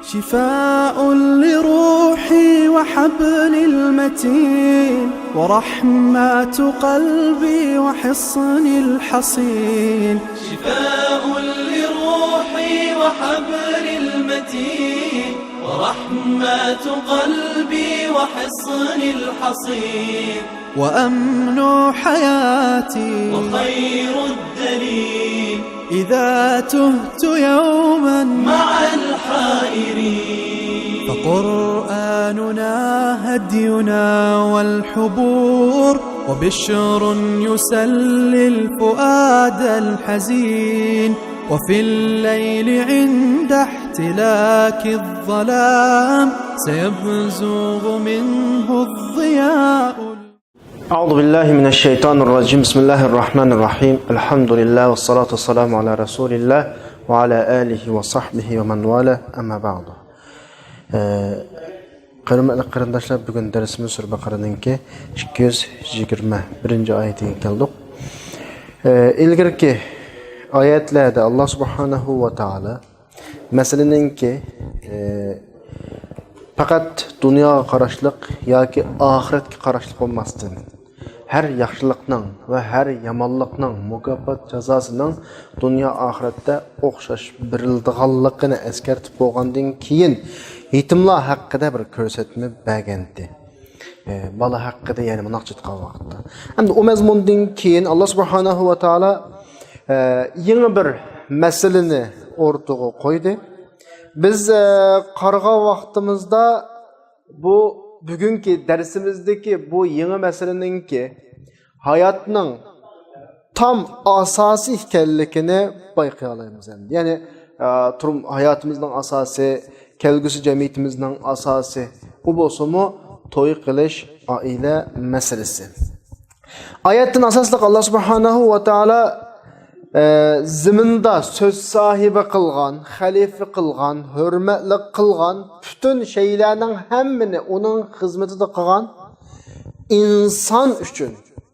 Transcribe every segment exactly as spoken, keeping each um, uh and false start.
شفاء لروحي وحبل المتين، ورحمة قلبي وحصن الحصين. شفاء لروحي وحبل المتين، ورحمة قلبي وحصن الحصين. وأمن حياتي وخير الدليل، إذا تهت يوما مع الحائرين. فقرآننا هدينا والحبور، وبشر يسلي الفؤاد الحزين. وفي الليل عند احتلاك الظلام، سيبزغ منه الضياء. أعوذ بالله من الشيطان الرجيم. بسم الله الرحمن الرحيم. الحمد لله والصلاة والسلام على رسول الله وعلى آله وصحبه ومن والاه. أما بعد. ئە، ھۆرمەتلىك قېرىنداشلار، بۈگۈن دەرسىمىز سۈرە بەقەرەنىڭكى ئىككى يۈز يىگىرمە بىرىنچى ئايىتىگە كەلدۇق. ئە، ئىلگىرىكى ئايەتلەردە ئاللا سۇبھانەھۇ ۋە تائالا مەسىلىنىڭكى، ئە، پەقەت دۇنياغا قاراشلىق ياكى ئاخىرەتكە قاراشلىق بولماستىن، ھەر ياخشىلىقنىڭ ۋە ھەر يامانلىقنىڭ مۇكاپات جازاسىنىڭ دۇنيا ئاخىرەتتە ئوخشاش بېرىلىدىغانلىقىنى ئەسكەرتىپ بولغاندىن كېيىن، يېتىملار ھەققىدە بىر كۆرسەتمە بەرگەنتى. ئە، بالا ھەققىدە، يەنى مۇنداقچە ئېيتقان ۋاقىتتا. ئەمدى ئۇ مەزمۇندىن كېيىن ئاللا سۇبھانەھۇ ۋە تائالا، ئە، يېڭى بىر مەسىلىنى ئوتتۇرىغا قويدى. بىز، ئە، قارىغان ۋاقتىمىزدا بۇ بۈگۈنكى دەرسىمىزدىكى بۇ يېڭى مەسىلىنىڭكى ھاياتنىڭ تام ئاساسى ئىكەنلىكىنى بايقىيالايمىز ئەمدى. يەنى، ئە، تۇرم-، ھاياتىمىزنىڭ ئاساسى، كەلگۈسى جەمئىيىتىمىزنىڭ ئاساسى. ئۇ بولسىمۇ توي قىلىش، ئائىلە مەسىلىسى. ئايەتتىن ئاساسلىق ئاللا سۇبھانەھۇ ۋە تائالا، ئە، زېمىندا سۆز ساھىبى قىلغان، خەلىپە قىلغان، ھۆرمەتلىك قىلغان، پۈتۈن شەيلەرنىڭ ھەممىنى ئۇنىڭ خىزمىتىدە قىلغان ئىنسان ئۈچۈن،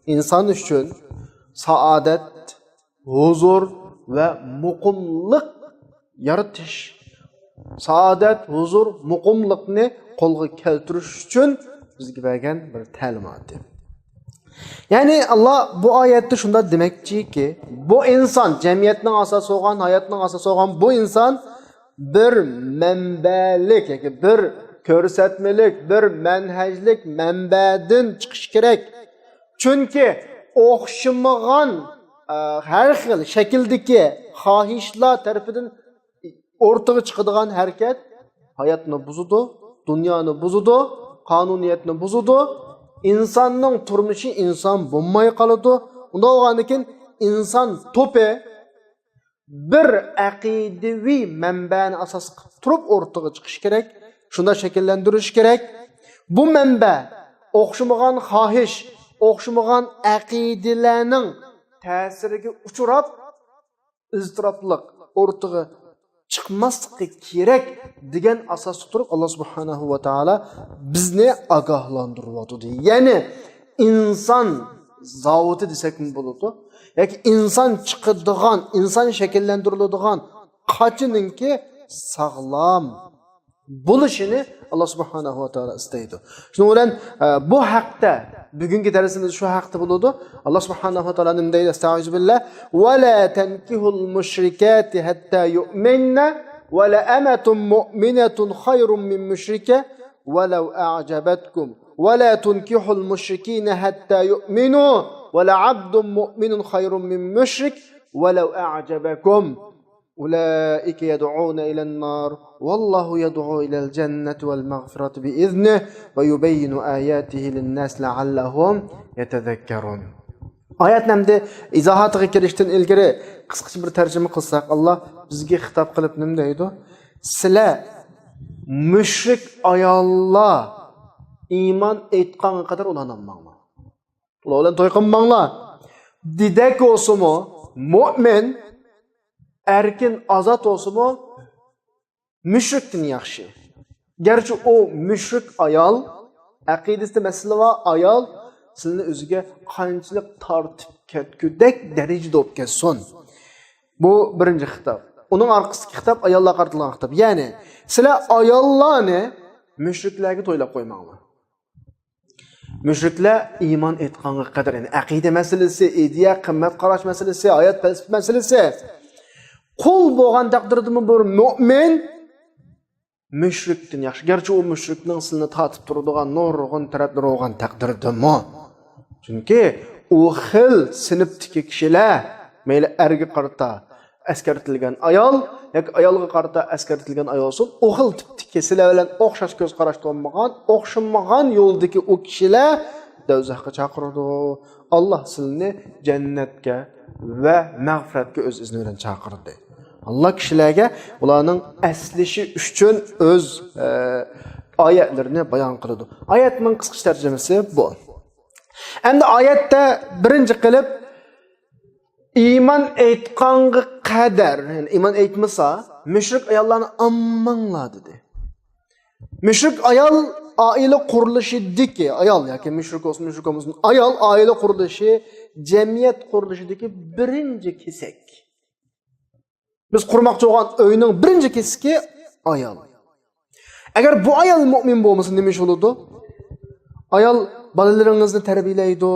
ئىنسان ئۈچۈن سائادەت، ھۇزۇر ۋە مۇقىملىق يارىتىش، سائادەت، ھۇزۇر، مۇقىملىقنى قولغا كەلتۈرۈش ئۈچۈن بىزگە بەرگەن بىر تەلىماتى. يەنى ئاللا بۇ ئايەتتە شۇنداق دېمەكچىكى، بۇ ئىنسان، جەمئىيەتنىڭ ئاساسى بولغان، ھاياتنىڭ ئاساسى بولغان بۇ ئىنسان بىر مەنبەلىك ياكى بىر كۆرسەتمىلىك، بىر مەنھەجلىك مەنبەدىن چىقىشى كېرەك. چۈنكى ئوخشىمىغان، ئە، ھەر خىل شەكىلدىكى خاھىشلار تەرىپىدىن ئورتىغا چىقىدىغان ھەرىكەت ھاياتنى بۇزىدۇ، دۇنيانى بۇزىدۇ، قانۇنىيەتنى بۇزىدۇ، ئىنساننىڭ تۇرمۇشى ئىنسان بولماي قالىدۇ. ئۇنداق بولغاندىن كېيىن ئىنسان توپى بىر ئەقىدىۋى مەنبەنى ئاساس قىلىپ تۇرۇپ ئورتىغا چىقىشى كېرەك، شۇنداق شەكىللەندۈرۈشى كېرەك. بۇ مەنبە ئوخشىمىغان خاھىش، ئوخشىمىغان ئەقىدىلەرنىڭ تەسىرىگە ئۇچراپ، ئىزتىراپلىق، ئورتىغا چىقماسلىقى كېرەك دېگەن ئاساستا تۇرۇپ، ئاللا سۇبھانەھۇ ۋە تائالا بىزنى ئاگاھلاندۇرۇۋاتىدۇ. يەنى ئىنسان زاۋۇتى دېسەكمۇ بولىدۇ. ياكى ئىنسان چىقىدىغان، ئىنسان شەكىللەندۈرۈلىدىغان قاچىنىڭكى ساغلام بولۇشىنى ئاللا سۇبھانەھۇ ۋە تائالا ئىستەيدۇ. شۇنىڭ بىلەن، ئە، بۇ ھەقتە، بۈگۈنكى دەرسىمىز شۇ ھەقتە بولىدۇ. ئاللا سۇبھانەھۇ ۋە تائالا نېمە دەيدۇ؟ ئەستەئىزۇ بىللا. ۋە لا تەنكىھۇل مۇشرىكاتى ھەتتا يۇئمىننە ۋە لە ئەمەتۇن مۇئمىنەتۇن خەيرۇن مىن مۇشرىكە ۋە لەۋ ئەئجەبەتكۇم. ۋە لا تەنكىھۇل مۇشرىكىنە ھەتتا يۇئمىنۇ ۋە لە ئەبدۇن مۇئمىنۇن خەيرۇن مىن مۇشرىك ۋە لەۋ ئەئجەبەكۇم. أولئك يدعون إلى النار والله يدعو إلى الجنة والمغفرة بإذنه ويبين آياته للناس لعلهم يتذكرون. ئايەتنى ئەمدى ئىزاھاتىغا كىرىشتىن ئىلگىرى قىسقىچە بىر تەرجىمە قىلساق، ئاللا بىزگە خىتاب قىلىپ نېمە دەيدۇ؟ سىلەر مۇشرىك ئاياللار ئىمان ئېيتقانغا قەدەر ئۇلارنى ئالماڭلار. ئۇلار بىلەن توي قىلماڭلار. دېدەك بولسىمۇ، مۆمىن ئەركىن ئازاد بولسىمۇ، مۇشرىكتىن ياخشى. گەرچە ئۇ مۇشرىك ئايال، ئەقىدىسىدە مەسىلە بار ئايال سىلىنى ئۆزىگە قانچىلىك تارتىپ كەتكۈدەك دەرىجىدە بولۇپ كەتسۇن. بۇ بىرىنچى خىتاب. ئۇنىڭ ئارقىسىدىكى خىتاب ئاياللارغا قارىتىلغان خىتاب. يەنى، سىلەر ئاياللارنى مۈشرىكلەرگە تويلاپ قويماڭلار. مۈشرىكلەر ئىمان ئېيتقانغا قەدەر، يەنى ئەقىدە مەسىلىسى، ئىدىيە، قىممەت قاراش مەسىلىسى، ھايات پەلسەپە مەسىلىسى، قۇل بولغان تەقدىردىمۇ بىر مۆمىن مۈشرىكتىن ياخشى. گەرچە ئۇ مۈشرىكنىڭ سىلىنى تارتىپ تۇرىدىغان نۇرغۇن تەرەپلىرى بولغان تەقدىردىمۇ. چۈنكى ئۇ خىل سىنىپتىكى كىشىلەر، مەيلى ئەرگە قارىتا ئەسكەرتىلگەن ئايال ياكى ئايالغا قارىتا ئەسكەرتىلگەن ئايال بولسۇن، ئۇ خىل تىپتىكى سىلەر بىلەن ئوخشاش كۆز قاراشتا بولمىغان، ئوخشىمىغان يولدىكى ئۇ كىشىلەر دوزاخقا چاقىرىدۇ. ئاللا سىلىنى جەننەتكە ۋە مەغپىرەتكە ئۆز ئىزنى بىلەن چاقىردى. ئاللا كىشىلەرگە ئۇلارنىڭ ئەسلىشى ئۈچۈن ئۆز، ئە، ئايەتلىرىنى بايان قىلىدۇ. ئايەتنىڭ قىسقىچە تەرجىمىسى بۇ. ئەمدى ئايەتتە بىرىنچى قىلىپ ئىمان ئېيتقانغا قەدەر، يەنى ئىمان ئېيتمىسا، مۈشرىك ئاياللارنى ئالماڭلار دېدى. مۈشرىك ئايال ئائىلە قۇرۇلۇشىدىكى ئايال ياكى مۈشرىك بولسۇن، مۈشرىك بولمىسۇن، ئايال ئائىلە قۇرۇلۇشى، جەمئىيەت قۇرۇلۇشىدىكى بىرىنچى كېسەك. بىز قۇرماقچى بولغان ئۆينىڭ بىرىنچى كېسىكى ئايال. ئەگەر بۇ ئايال مۆمىن بولمىسا، نېمە ئىش بولىدۇ؟ ئايال بالىلىرىڭىزنى تەربىيەلەيدۇ،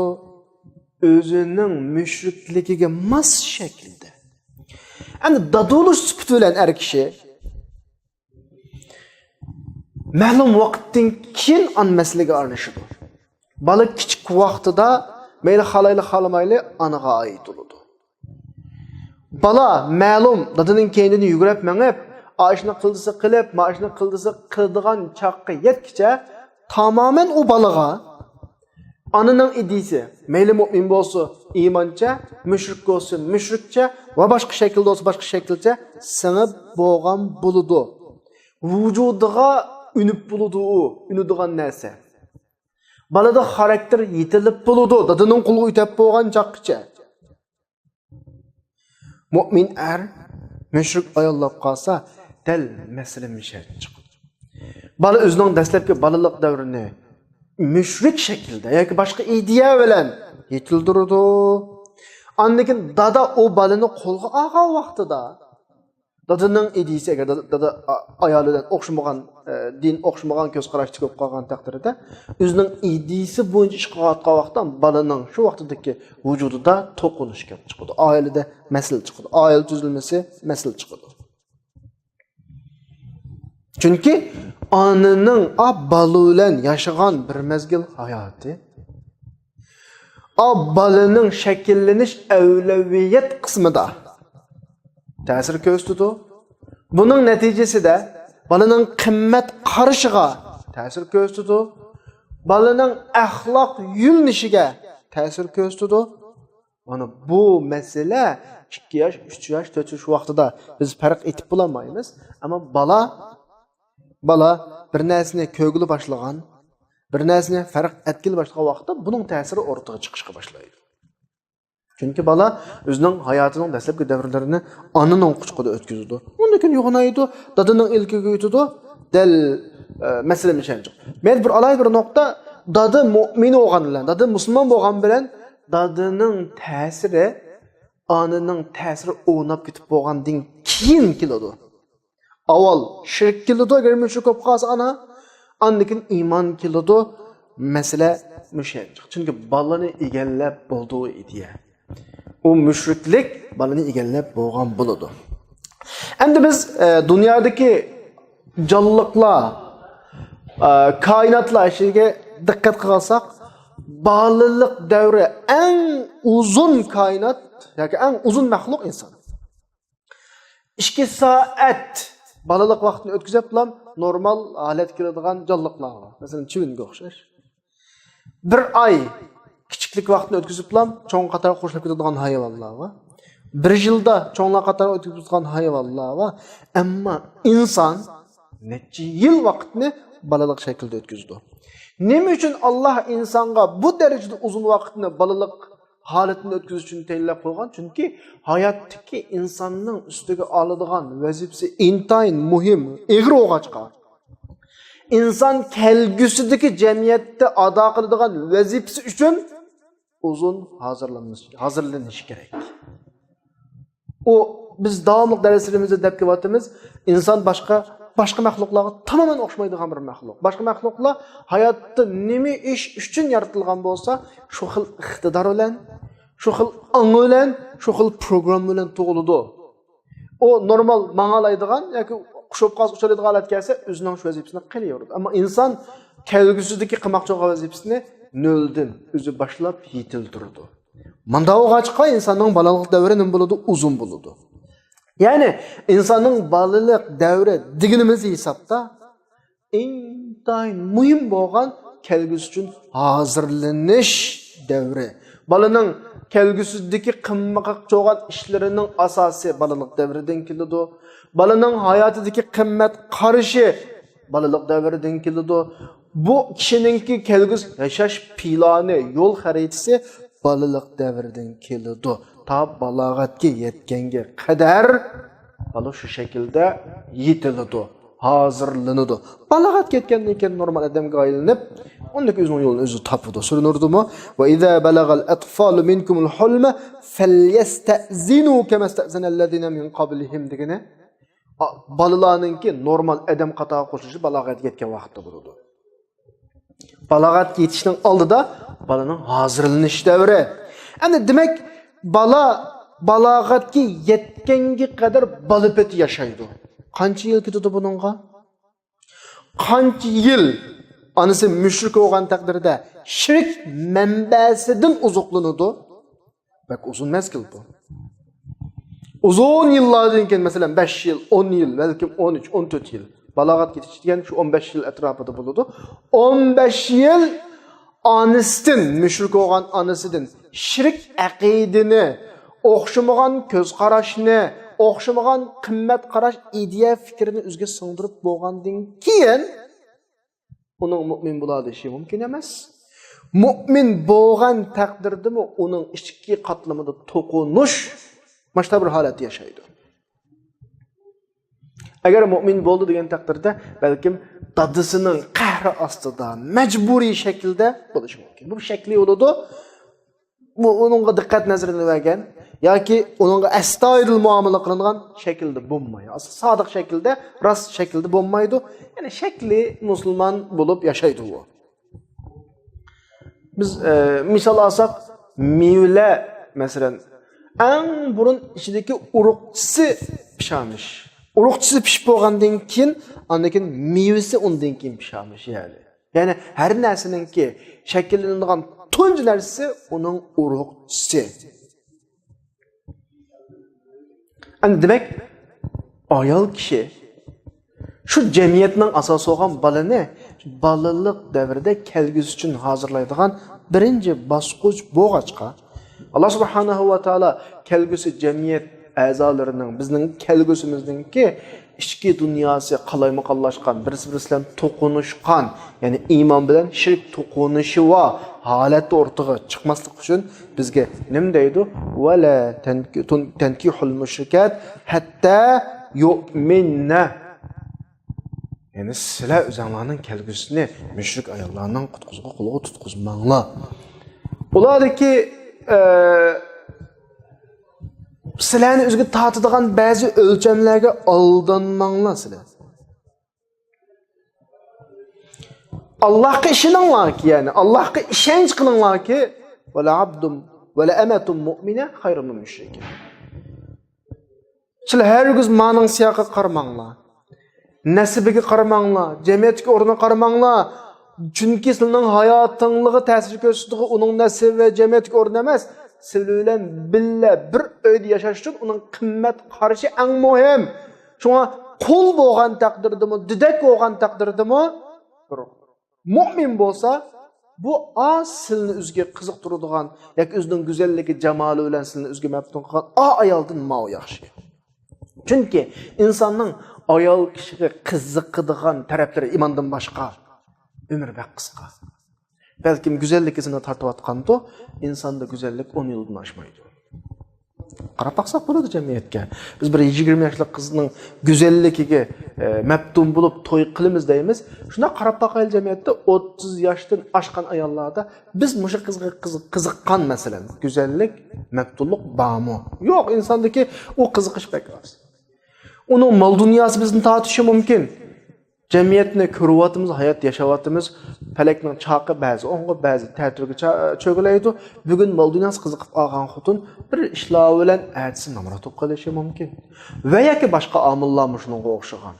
ئۆزىنىڭ مۈشرىكلىكىگە ماس شەكىلدە. ئەمدى دادا بولۇش سۈپىتى بىلەن ئەر كىشى مەلۇم ۋاقىتتىن كېيىن ئانا مەسىلىگە ئارىلىشىدۇ. بالا كىچىك ۋاقتىدا مەيلى خالايلى خالىمايلى ئانىغا ئائىت بولىدۇ. بالا مەلۇم دادىنىڭ كەينىدىن يۈگۈرۈپ مېڭىپ، ئاشۇنى قىلدىسى قىلىپ، ماشۇنى قىلدىسى قىلىدىغان چاغقا يەتكىچە تامامەن ئۇ بالىغا ئانىنىڭ ئىدىيىسى، مەيلى مۆمىن بولسۇن ئىمانچە، مۈشرىك بولسۇن مۈشرىكچە ۋە باشقا شەكىلدە بولسا باشقا شەكىلچە سىڭىپ بولغان بولىدۇ. ۋۇجۇدىغا ئۈنۈپ بولىدۇ ئۇ، ئۈنىدىغان نەرسە. بالىدا خاراكتېر يېتىلىپ بولىدۇ، دادىنىڭ قولىغا ئۆتەپ بولغان چاغقىچە. مۆمىن ئەر مۈشرىك ئاياللاپ قالسا، دەل مەسىلە مۇشۇ يەردىن چىقىدۇ. بالا ئۆزىنىڭ دەسلەپكى بالىلىق دەۋرىنى مۈشرىك شەكىلدە ياكى باشقا ئىدىيە بىلەن يېتىلدۈرىدۇ. ئاندىن كېيىن دادا ئۇ بالىنى قولغا ئالغان ۋاقتىدا، دادىنىڭ ئىدىيىسى، ئەگەر دادا، دادا ئا-، ئايالى بىلەن ئوخشىمىغان، ئە، دىن ئوخشىمىغان كۆز قاراشتا بولۇپ قالغان تەقدىرىدە، ئۆزىنىڭ ئىدىيىسى بويىچە ئىش قىلىۋاتقان ۋاقىتتا بالىنىڭ شۇ ۋاقتىدىكى ۋۇجۇدىدا توقۇنۇش كېلىپ چىقىدۇ. ئائىلىدە مەسىلە چىقىدۇ. ئائىلە تۈزۈلمىسى مەسىلە چىقىدۇ. چۈنكى ئانىنىڭ ئا بالا بىلەن ياشىغان بىر مەزگىل ھاياتى، ئا بالىنىڭ شەكىللىنىش ئەۋلەۋىيەت قىسمىدا تەسىر كۆرسىتىدۇ. بۇنىڭ نەتىجىسىدە بالىنىڭ قىممەت قارىشىغا تەسىر كۆرسىتىدۇ. بالىنىڭ ئەخلاق يۆنىلىشىگە تەسىر كۆرسىتىدۇ. مانا بۇ مەسىلە ئىككى ياش، ئۈچ ياش، تۆت ياش ۋاقتىدا بىز پەرق ئېتىپ بولالمايمىز. ئەمما بالا، بالا بىر نەرسىنى كۆرگىلى باشلىغان، بىر نەرسىنى پەرق ئەتكىلى باشلىغان ۋاقىتتا بۇنىڭ تەسىرى ئورتىغا چىقىشقا باشلايدۇ. چۈنكى بالا ئۆزىنىڭ ھاياتىنىڭ دەسلەپكى دەۋرلىرىنى ئانىنىڭ قۇچىقىدا ئۆتكۈزىدۇ. ئۇندىن كېيىن يوغىنايدۇ، دادىنىڭ ئىلكىگە ئۆتىدۇ. دەل، ئە، مەسىلە مۇشۇ. مەيلى بىر ئالاھىدە بىر نۇقتا، دادا مۆمىن بولغان بىلەن، دادا مۇسۇلمان بولغان بىلەن دادىنىڭ تەسىرى ئانىنىڭ تەسىرى ئويناپ كېتىپ بولغاندىن كېيىن كېلىدۇ. ئاۋۋال شىرك كېلىدۇ، ئەگەر مۇشرىك بولۇپ قالسا ئانا، ئاندىن كېيىن ئىمان كېلىدۇ. مەسىلە مۇشۇ يەردە. چۈنكى بالىنى ئىگىلەپ بولدى ئىدىيە. ئۇ مۇشرىكلىك بالىنى ئىگىلەپ بولغان بولىدۇ. ئەمدى بىز، ئە، دۇنيادىكى جانلىقلار، ئە، كائىناتلار ئىچىگە دىققەت قىلساق، بالىلىق دەۋرى ئەڭ ئۇزۇن كائىنات ياكى ئەڭ ئۇزۇن مەخلۇق ئىنسان. ئىككى سائەت بالىلىق ۋاقتىنى ئۆتكۈزۈپلا نورمال ھالەتكە كېلىدىغان جانلىقلار بار. مەسىلەن، چىۋىنگە ئوخشاش. بىر ئاي كىچىكلىك ۋاقتىنى ئۆتكۈزۈپلا چوڭ قاتارغا قوشۇلۇپ كېتىدىغان ھايۋانلار بار. بىر يىلدا چوڭلار قاتارىغا ئۆتكۈزۈپ كېتىدىغان ھايۋانلار بار. ئەمما ئىنسان نەچچە يىل ۋاقىتنى بالىلىق شەكلىدە ئۆتكۈزىدۇ. نېمە ئۈچۈن ئاللا ئىنسانغا بۇ دەرىجىدە ئۇزۇن ۋاقىتنى بالىلىق ھالىتىنى ئۆتكۈزۈش ئۈچۈن تەيىنلەپ قويغان؟ چۈنكى ھاياتتىكى ئىنساننىڭ ئۈستىگە ئالىدىغان ۋەزىپىسى ئىنتايىن مۇھىم، ئېغىر بولغاچقا، ئىنسان كەلگۈسىدىكى جەمئىيەتتە ئادا قىلىدىغان ۋەزىپىسى ئۈچۈن ئۇزۇن ھازىرلىنىش، ھازىرلىنىشى كېرەك. ئۇ بىز داۋاملىق دەرسلىرىمىزدە دەپ كېلىۋاتىمىز، ئىنسان باشقا، باشقا مەخلۇقلارغا تامامەن ئوخشىمايدىغان بىر مەخلۇق. باشقا مەخلۇقلار ھاياتتا نېمە ئىش ئۈچۈن يارىتىلغان بولسا، شۇ خىل ئىقتىدار بىلەن، شۇ خىل ئاڭ بىلەن، شۇ خىل پروگرامما بىلەن تۇغۇلىدۇ. ئۇ نورمال ماڭالايدىغان ياكى قۇشۇپ قالسا ئۇچالايدىغان ھالەتكە كەلسە، ئۆزىنىڭ شۇ ۋەزىپىسىنى قىلىۋېرىدۇ. ئەمما ئىنسان كەلگۈسىدىكى قىلماقچى بولغان ۋەزىپىسىنى نۆلدىن ئۆزى باشلاپ يېتىلدۈرىدۇ. مۇنداق بولغاچقا ئىنساننىڭ بالىلىق دەۋرى نېمە بولىدۇ؟ ئۇزۇن بولىدۇ. يەنى ئىنساننىڭ بالىلىق دەۋرى دېگىنىمىز ھېسابتا ئىنتايىن مۇھىم بولغان كەلگۈسى ئۈچۈن ھازىرلىنىش دەۋرى. بالىنىڭ كەلگۈسىدىكى قىلماقچى بولغان ئىشلىرىنىڭ ئاساسى بالىلىق دەۋرىدىن كېلىدۇ. بالىنىڭ ھاياتىدىكى قىممەت قارىشى بالىلىق دەۋرىدىن كېلىدۇ. بۇ كىشىنىڭكى كەلگۈسى ياشاش پىلانى، يول خەرىتىسى بالىلىق دەۋرىدىن كېلىدۇ. تا بالاغەتكە يەتكەنگە قەدەر بالا شۇ شەكىلدە يېتىلىدۇ، ھازىرلىنىدۇ. بالاغەتكە يەتكەندىن كېيىن نورمال ئادەمگە ئايلىنىپ، ئۇندىكى ئۆزىنىڭ يولىنى ئۆزى تاپىدۇ، سۈرۈنۈردىمۇ؟ وَإِذَا بَلَغَ الْأَطْفَالُ مِنْكُمُ الْحُلُمَ فَلْيَسْتَأْذِنُوا كَمَا اسْتَأْذَنَ الَّذِينَ مِنْ قَبْلِهِمْ دېگىنى. ئا، بالىلارنىڭكى نورمال ئادەم قاتارىغا قوشۇلۇشى بالاغەتكە يەتكەن ۋاقىتتا بولىدۇ. بالاغەتكە يېتىشنىڭ ئالدىدا بالىنىڭ ھازىرلىنىش دەۋرى. ئەمدى دېمەك، بالا بالاغەتكە يەتكەنگە قەدەر بالا پېتى ياشايدۇ. قانچە يىل كېتىدۇ بۇنىڭغا؟ قانچە يىل ئانىسى مۈشرىك بولغان تەقدىردە شىرك مەنبەسىدىن ئوزۇقلىنىدۇ؟ بەك ئۇزۇن مەزگىل بۇ. ئۇزۇن يىللاردىن كېيىن، مەسىلەن، بەش يىل، ئون يىل، بەلكىم ئون ئۈچ، ئون تۆت يىل، بالاغەتكە يېتىش دېگەن شۇ ئون بەش يىل ئەتراپىدا بولىدۇ. ئون بەش يىل ئانىسىدىن، مۈشرىك بولغان ئانىسىدىن شىرك ئەقىدىنى، ئوخشىمىغان كۆز قاراشنى، ئوخشىمىغان قىممەت قاراش، ئىدىيە، پىكرىنى ئۆزىگە سىڭدۈرۈپ بولغاندىن كېيىن، ئۇنىڭ مۇئمىن بولالىشى مۇمكىن ئەمەس. مۇئمىن بولغان تەقدىردىمۇ ئۇنىڭ ئىچكى قاتلىمىدا توقۇنۇش، ماشتا بىر ھالەتتە ياشايدۇ. ئەگەر مۇئمىن بولدى دېگەن تەقدىردە، بەلكىم دادىسىنىڭ قەھرى ئاستىدا، مەجبۇرىي شەكىلدە بولۇشى مۇمكىن. بۇ شەكلى بولىدۇ. بۇ ئۇنىڭغا دىققەت نەزىرىنى بەرگەن ياكى ئۇنىڭغا ئەستايىدىل مۇئامىلە قىلىنغان شەكىلدە بولمايدۇ. ئەسلى سادىق شەكىلدە، راست شەكىلدە بولمايدۇ. يەنى شەكلى مۇسۇلمان بولۇپ ياشايدۇ ئۇ. بىز، ئە، مىسال ئالساق، مېۋىلەر، مەسىلەن، ئەڭ بۇرۇن ئىچىدىكى ئۇرۇقچىسى پىشامىش. ئۇرۇقچىسى پىشىپ بولغاندىن كېيىن، ئاندىن كېيىن مېۋىسى ئۇندىن كېيىن پىشامىش، يەنى. يەنى ھەر نەرسىنىڭكى شەكىللىنىدىغان تۇنجى نەرسىسى ئۇنىڭ ئۇرۇقچىسى. ئەمدى دېمەك، ئايال كىشى شۇ جەمئىيەتنىڭ ئاساسى بولغان بالىنى بالىلىق دەۋرىدە كەلگۈسى ئۈچۈن ھازىرلايدىغان بىرىنچى باسقۇچ بولغاچقا، ئاللا سۇبھانەھۇ ۋە تائالا كەلگۈسى جەمئىيەت ئەزالىرىنىڭ، بىزنىڭ كەلگۈسىمىزنىڭكى ئىچكى دۇنياسى قالايمىقانلاشقان، بىرسى-بىرسى بىلەن توقۇنۇشقان، يەنى ئىمان بىلەن شىرك توقۇنۇشى بار ھالەتتە ئورتىغا چىقماسلىق ئۈچۈن بىزگە نېمە دەيدۇ؟ «ۋەلا تەنكىھۇل مۇشرىكات ھەتتا يۇئمىننە.» يەنى سىلەر ئۆزۈڭلارنىڭ كەلگۈسىنى مۈشرىك ئاياللارنىڭ قۇتقۇزغا قولىغا تۇتقۇزماڭلار. ئۇلاردىكى، ئە، سىلەرنى ئۆزىگە تارتىدىغان بەزى ئۆلچەملەرگە ئالدانماڭلار سىلەر. ئاللاھقا ئىشىنىڭلاركى، يەنى ئاللاھقا ئىشەنچ قىلىڭلاركى، «ۋەلە ئابدۇم، ۋەلە ئەمەتۇم مۇئمىنە خەيرۇم مىن مۇشرىكە.» سىلەر ھەرگىز مانىڭ سىياقىغا قارىماڭلار. نەسىبىگە قارىماڭلار، جەمئىيەتتىكى ئورنىغا قارىماڭلار. چۈنكى سىلىنىڭ ھاياتىڭلىغا تەسىر كۆرسىتىدىغان ئۇنىڭ نەسىبى ۋە جەمئىيەتتىكى ئورنى ئەمەس، سىلەر بىلەن بىللە بىر ئۆيدە ياشاش ئۈچۈن ئۇنىڭ قىممەت قارىشى ئەڭ مۇھىم. شۇڭا قۇل بولغان تەقدىردىمۇ، دېدەك بولغان تەقدىردىمۇ، بىر مۇئمىن بولسا، بۇ ئا سىلىنى ئۆزىگە قىزىقتۇرىدىغان ياكى ئۆزىنىڭ گۈزەللىكى، جامالى بىلەن سىلىنى ئۆزىگە مەپتۇن قىلغان ئا ئايالدىن ماۋۇ ياخشى. چۈنكى ئىنساننىڭ ئايال كىشىگە قىزىقىدىغان تەرەپلىرى ئىماندىن باشقا، ئۆمرى بەك قىسقا. بەلكىم گۈزەللىكى زىنا تارتىۋاتقاندۇ، ئىنساندا گۈزەللىك ئون يىلدىن ئاشمايدۇ. قاراپ باقساق بولىدۇ جەمئىيەتكە. بىز بىر يىگىرمە ياشلىق قىزنىڭ گۈزەللىكىگە، ئە، مەپتۇن بولۇپ توي قىلىمىز دەيمىز. شۇنداق قاراپ باقايلى جەمئىيەتتە ئوتتۇز ياشتىن ئاشقان ئاياللاردا بىز مۇشۇ قىزغا قىز-، قىزىققان مەسىلەن، گۈزەللىك، مەپتۇنلۇق بارمۇ؟ يوق، ئىنساندىكى ئۇ قىزىقىش بەك ئاز. ئۇنىڭ مال دۇنياسى بىزنى تارتىشى مۇمكىن. جەمئىيەتنى كۆرۈۋاتىمىز، ھايات ياشاۋاتىمىز. پەلەكنىڭ چاقى بەزى ئوڭغا، بەزى تەتۈرگە چا-، چۆگىلەيدۇ. بۈگۈن مال دۇنياسى قىزىقىپ قالغان خوتۇن بىر ئىشلار بىلەن ئەتىسى نامرات بولۇپ قېلىشى مۇمكىن. ۋە ياكى باشقا ئامىللارمۇ شۇنىڭغا ئوخشىغان.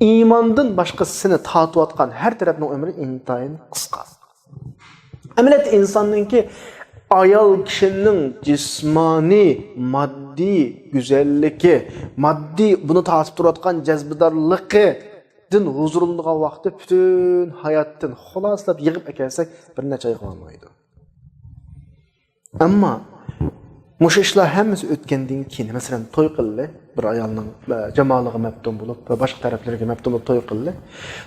ئىماندىن باشقا سېنى تارتىۋاتقان ھەر تەرەپنىڭ ئۆمرى ئىنتايىن قىسقا. ئەمەلىيەتتە ئىنساننىڭكى ئايال كىشىنىڭ جىسمانىي، ماددىي گۈزەللىكى، ماددىي بۇنى تارتىپ تۇرۇۋاتقان جەزبىدارلىقىدىن ھۇزۇرلىنىدىغان ۋاقتى پۈتۈن ھاياتتىن خۇلاسىلاپ يىغىپ ئەكەلسەك، بىر نەچچە ئايغا بارمايدۇ. ئەمما مۇشۇ ئىشلار ھەممىسى ئۆتكەندىن كېيىن، مەسىلەن، توي قىلدى، بىر ئايالنىڭ، ئە، جامالىغا مەپتۇن بولۇپ ۋە باشقا تەرەپلىرىگە مەپتۇن بولۇپ توي قىلدى.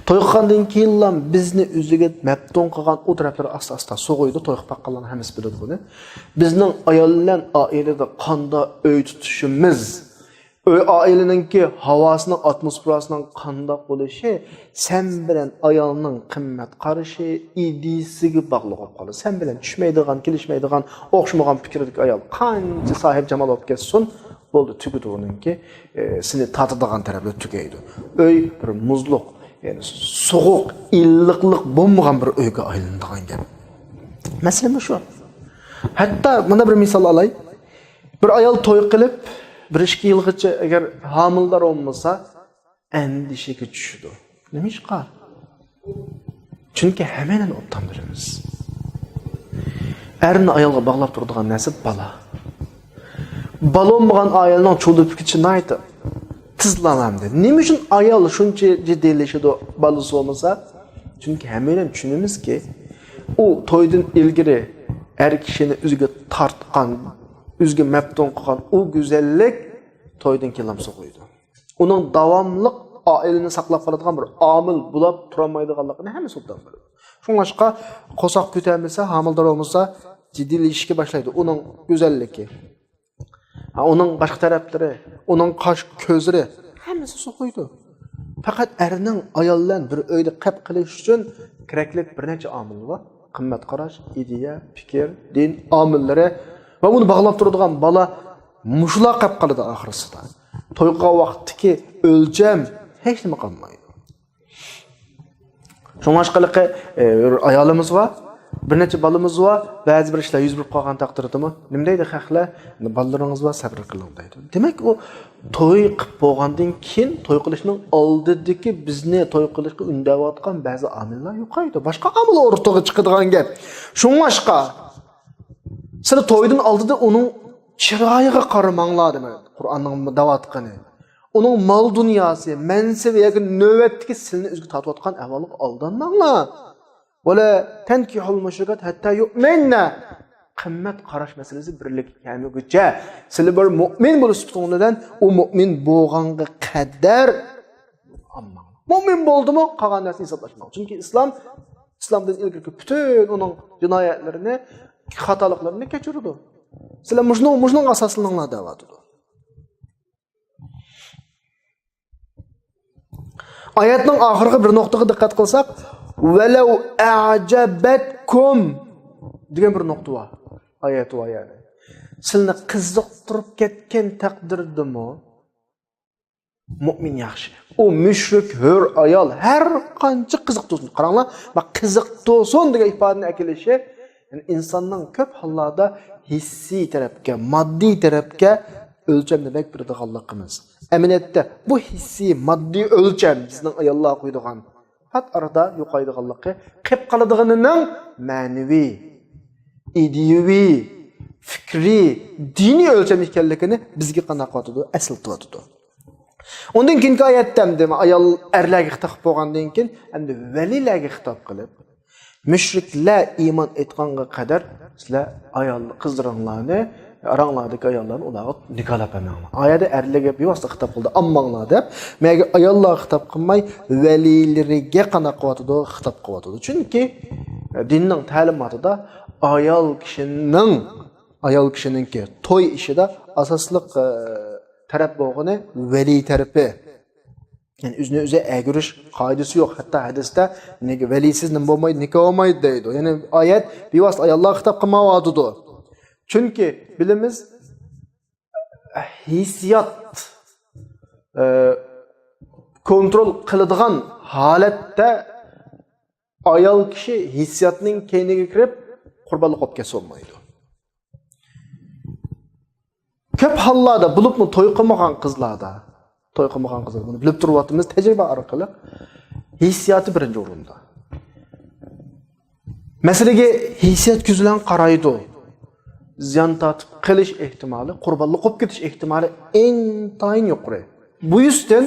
توي قىلغاندىن كېيىنلا بىزنى ئۆزىگە مەپتۇن قىلغان ئۇ تەرەپلەر ئاستا-ئاستا سوغۇيدۇ. توي قىلىپ باققانلارنىڭ ھەممىسى بىلىدۇ بۇنى. بىزنىڭ ئايال بىلەن ئائىلىدە قانداق ئۆي تۇتۇشىمىز، ئۆي ئائىلىنىڭكى ھاۋاسىنىڭ، ئاتموسفېراسىنىڭ قانداق بولۇشى سەن بىلەن ئايالنىڭ قىممەت قارىشى، ئىدىيىسىگە باغلىق بولۇپ قالىدۇ. سەن بىلەن چۈشمەيدىغان، كېلىشمەيدىغان، ئوخشىمىغان پىكىردىكى ئايال قانچە ساھىب جامال بولۇپ كەتسۇن، بولدى، تۈگىدى ئۇنىڭكى، ئە، سېنى تارتىدىغان تەرەپلىرى تۈگەيدۇ. ئۆي بىر مۇزلۇق، يەنى سوغۇق، ئىللىقلىق بولمىغان بىر ئۆيگە ئايلىنىدىغان گەپ. مەسىلە مۇشۇ. ھەتتا مانا بىر مىسال ئالاي. بىر ئايال توي قىلىپ، بىر ئىككى يىلغىچە ئەگەر ھامىلىدار بولمىسا، ئەندىشىگە چۈشىدۇ. نېمىشقا؟ چۈنكى ھەممەيلەن ئوبدان بىلىمىز. ئەرنى ئايالغا باغلاپ تۇرىدىغان نەرسە بالا. بالا بولمىغان ئايالنىڭ چۇلۇپ كېتىشى ناھايىتى تېزلا ئەمدى. نېمە ئۈچۈن ئايال شۇنچە جىددىيلىشىدۇ، بالىسى بولمىسا؟ چۈنكى ھەممەيلەن چۈشىنىمىزكى، ئۇ تويدىن ئىلگىرى ئەر كىشىنى ئۆزىگە تارتقان، ئۆزىگە مەپتۇن قىلغان ئۇ گۈزەللىك تويدىن كېيىنلا سوغۇيدۇ. ئۇنىڭ داۋاملىق ئائىلىنى ساقلاپ قالىدىغان بىر ئامىل بولاپ تۇرالمايدىغانلىقىنى ھەممىسى ئوبدان بىلىدۇ. شۇڭلاشقا قورساق كۆتەرمىسە، ھامىلىدار بولمىسا، جىددىيلىشىشكە باشلايدۇ ئۇنىڭ گۈزەللىكى. ھا، ئۇنىڭ باشقا تەرەپلىرى، ئۇنىڭ قاش كۆزلىرى، ھەممىسى سوقۇيدۇ. پەقەت ئەرنىڭ ئايال بىلەن بىر ئۆيدە قېلىپ قېلىش ئۈچۈن كېرەكلىك بىر نەچچە ئامىل بار. قىممەت قاراش، ئىدىيە، پىكىر، دىن ئامىللىرى ۋە ئۇنى باغلاپ تۇرىدىغان بالا، مۇشۇلار قېلىپ قالىدۇ ئاخىرسىدا. توي قىلغان ۋاقىتتىكى ئۆلچەم ھېچ نېمە قالمايدۇ. شۇڭلاشقىلىقى، ئە، بىر ئايالىمىز بار، بىر نەچچە بالىمىز بار، بەزى بىر ئىشلار يۈز بېرىپ قالغان تەقدىردىمۇ، نېمە دەيدۇ خەقلەر؟ بالىلىرىڭىز بار، سەبرى قىلىڭ دەيدۇ. دېمەك، ئۇ توي قىلىپ بولغاندىن كېيىن، توي قىلىشنىڭ ئالدىدىكى بىزنى توي قىلىشقا ئۈندەۋاتقان بەزى ئامىللار يوقايدۇ. باشقا ئامىل ئوتتۇرىغا چىقىدىغان گەپ. شۇڭلاشقا، سىلەر تويدىن ئالدىدا ئۇنىڭ چىرايىغا قارىماڭلار دېمەك، قۇرئاننىڭ دەۋاتقىنى. ئۇنىڭ مال دۇنياسى، مەنسىپى ياكى نۆۋەتتىكى سىلىنى ئۆزىگە تارتىۋاتقان ئەھۋالىغا ئالدانماڭلار. ۋەلا تەنكىھۇل مۇشرىكات ھەتتا يۇئمىننە. قىممەت قاراش مەسىلىسى بىرلىككە كەلمىگۈچە، سىلى بىر مۇئمىن بولۇش سۈپىتىڭ بىلەن ئۇ مۇئمىن بولغانغا قەدەر ئالماڭ. مۇئمىن بولدىمۇ، قالغان نەرسىنى ھېسابلاشماڭ. چۈنكى ئىسلام، ئىسلامدىن ئىلگىرىكى پۈتۈن ئۇنىڭ جىنايەتلىرىنى، خاتالىقلىرىنى كەچۈرىدۇ. سىلەر مۇشۇنىڭ، مۇشۇنىڭغا ئاساسلىنىڭلار دەۋاتىدۇ. ئايەتنىڭ ئاخىرىغا بىر نۇقتىغا دىققەت قىلساق، ۋەلەۋ ئەجەبەتكۇم دېگەن بىر نۇقتا بار. ئايەت بار يەنى. سىلىنى قىزىقتۇرۇپ كەتكەن تەقدىردىمۇ مۇئمىن ياخشى. ئۇ مۈشرىك، ھۆر ئايال، ھەر قانچە قىزىقتۇرسۇن. قاراڭلار، بۇ قىزىقتۇرسۇن دېگەن ئىپادىنى ئەكېلىشى، يەنى ئىنساننىڭ كۆپ ھاللاردا ھېسسىي تەرەپكە، ماددىي تەرەپكە ئۆلچەمنى بەك بېرىدىغانلىقىمىز. ئەمەلىيەتتە، بۇ ھېسسىي، ماددىي ئۆلچەم بىزنىڭ ئاياللارغا قويىدىغان پات ئارىدا يوقايدىغانلىقى، قېلىپ قالىدىغىنىنىڭ مەنىۋى، ئىدىيىۋى، پىكرىي، دىنىي ئۆلچەم ئىكەنلىكىنى بىزگە قانداق قىلىۋاتىدۇ؟ ئەسلىتىۋاتىدۇ. ئۇندىن كېيىنكى ئايەتتە ئەمدى ئايال ئەرلەرگە خىتاب قىلىپ بولغاندىن كېيىن، ئەمدى ۋەلىلەرگە خىتاب قىلىپ، مۇشرىكلار ئىمان ئېيتقانغا قەدەر سىلەر ئايال، قىزلىرىڭلارنى، ئاراڭلاردىكى ئاياللارنى ئۇلارغا نىكاھلاپ بەرمەڭلار. ئايەتتە ئەرلەرگە بىۋاسىتە خىتاب قىلدى، ئالماڭلار دەپ. مەگە ئاياللارغا خىتاب قىلماي، ۋەلىلىرىگە قانداق قىلىۋاتىدۇ؟ خىتاب قىلىۋاتىدۇ. چۈنكى دىننىڭ تەلىماتىدا ئايال كىشىنىڭ ئايال كىشىنىڭكى توي ئىشىدا ئاساسلىق، ئە، تەرەپ بولغىنى ۋەلىي تەرىپى. يەنى ئۆزىنى ئۆزى ئەگىرىش قائىدىسى يوق. ھەتتا ھەدىستە نىك-، ۋەلىيسىز نېمە بولمايدۇ، نىكاھ بولمايدۇ دەيدۇ. يەنى ئايەت بىۋاسىتە ئاياللارغا خىتاب قىلمايۋاتىدۇ. چۈنكى بىلىمىز، ھېسسىيات، ئە، كونترول قىلىدىغان ھالەتتە ئايال كىشى ھېسسىياتنىڭ كەينىگە كىرىپ، قۇربانلىق بولۇپ كەتسە بولمايدۇ. كۆپ ھاللاردا، بولۇپمۇ توي قىلمىغان قىزلاردا، توي قىلمىغان قىزلار، بۇنى بىلىپ تۇرۇۋاتىمىز تەجرىبە ئارقىلىق، ھېسسىياتى بىرىنچى ئورۇندا. مەسىلىگە ھېسسىيات كۆزى بىلەن قارايدۇ. زىيان تارتىپ قېلىش ئېھتىمالى، قۇربانلىق بولۇپ كېتىش ئېھتىمالى ئىنتايىن يۇقىرى. بۇ يۈزدىن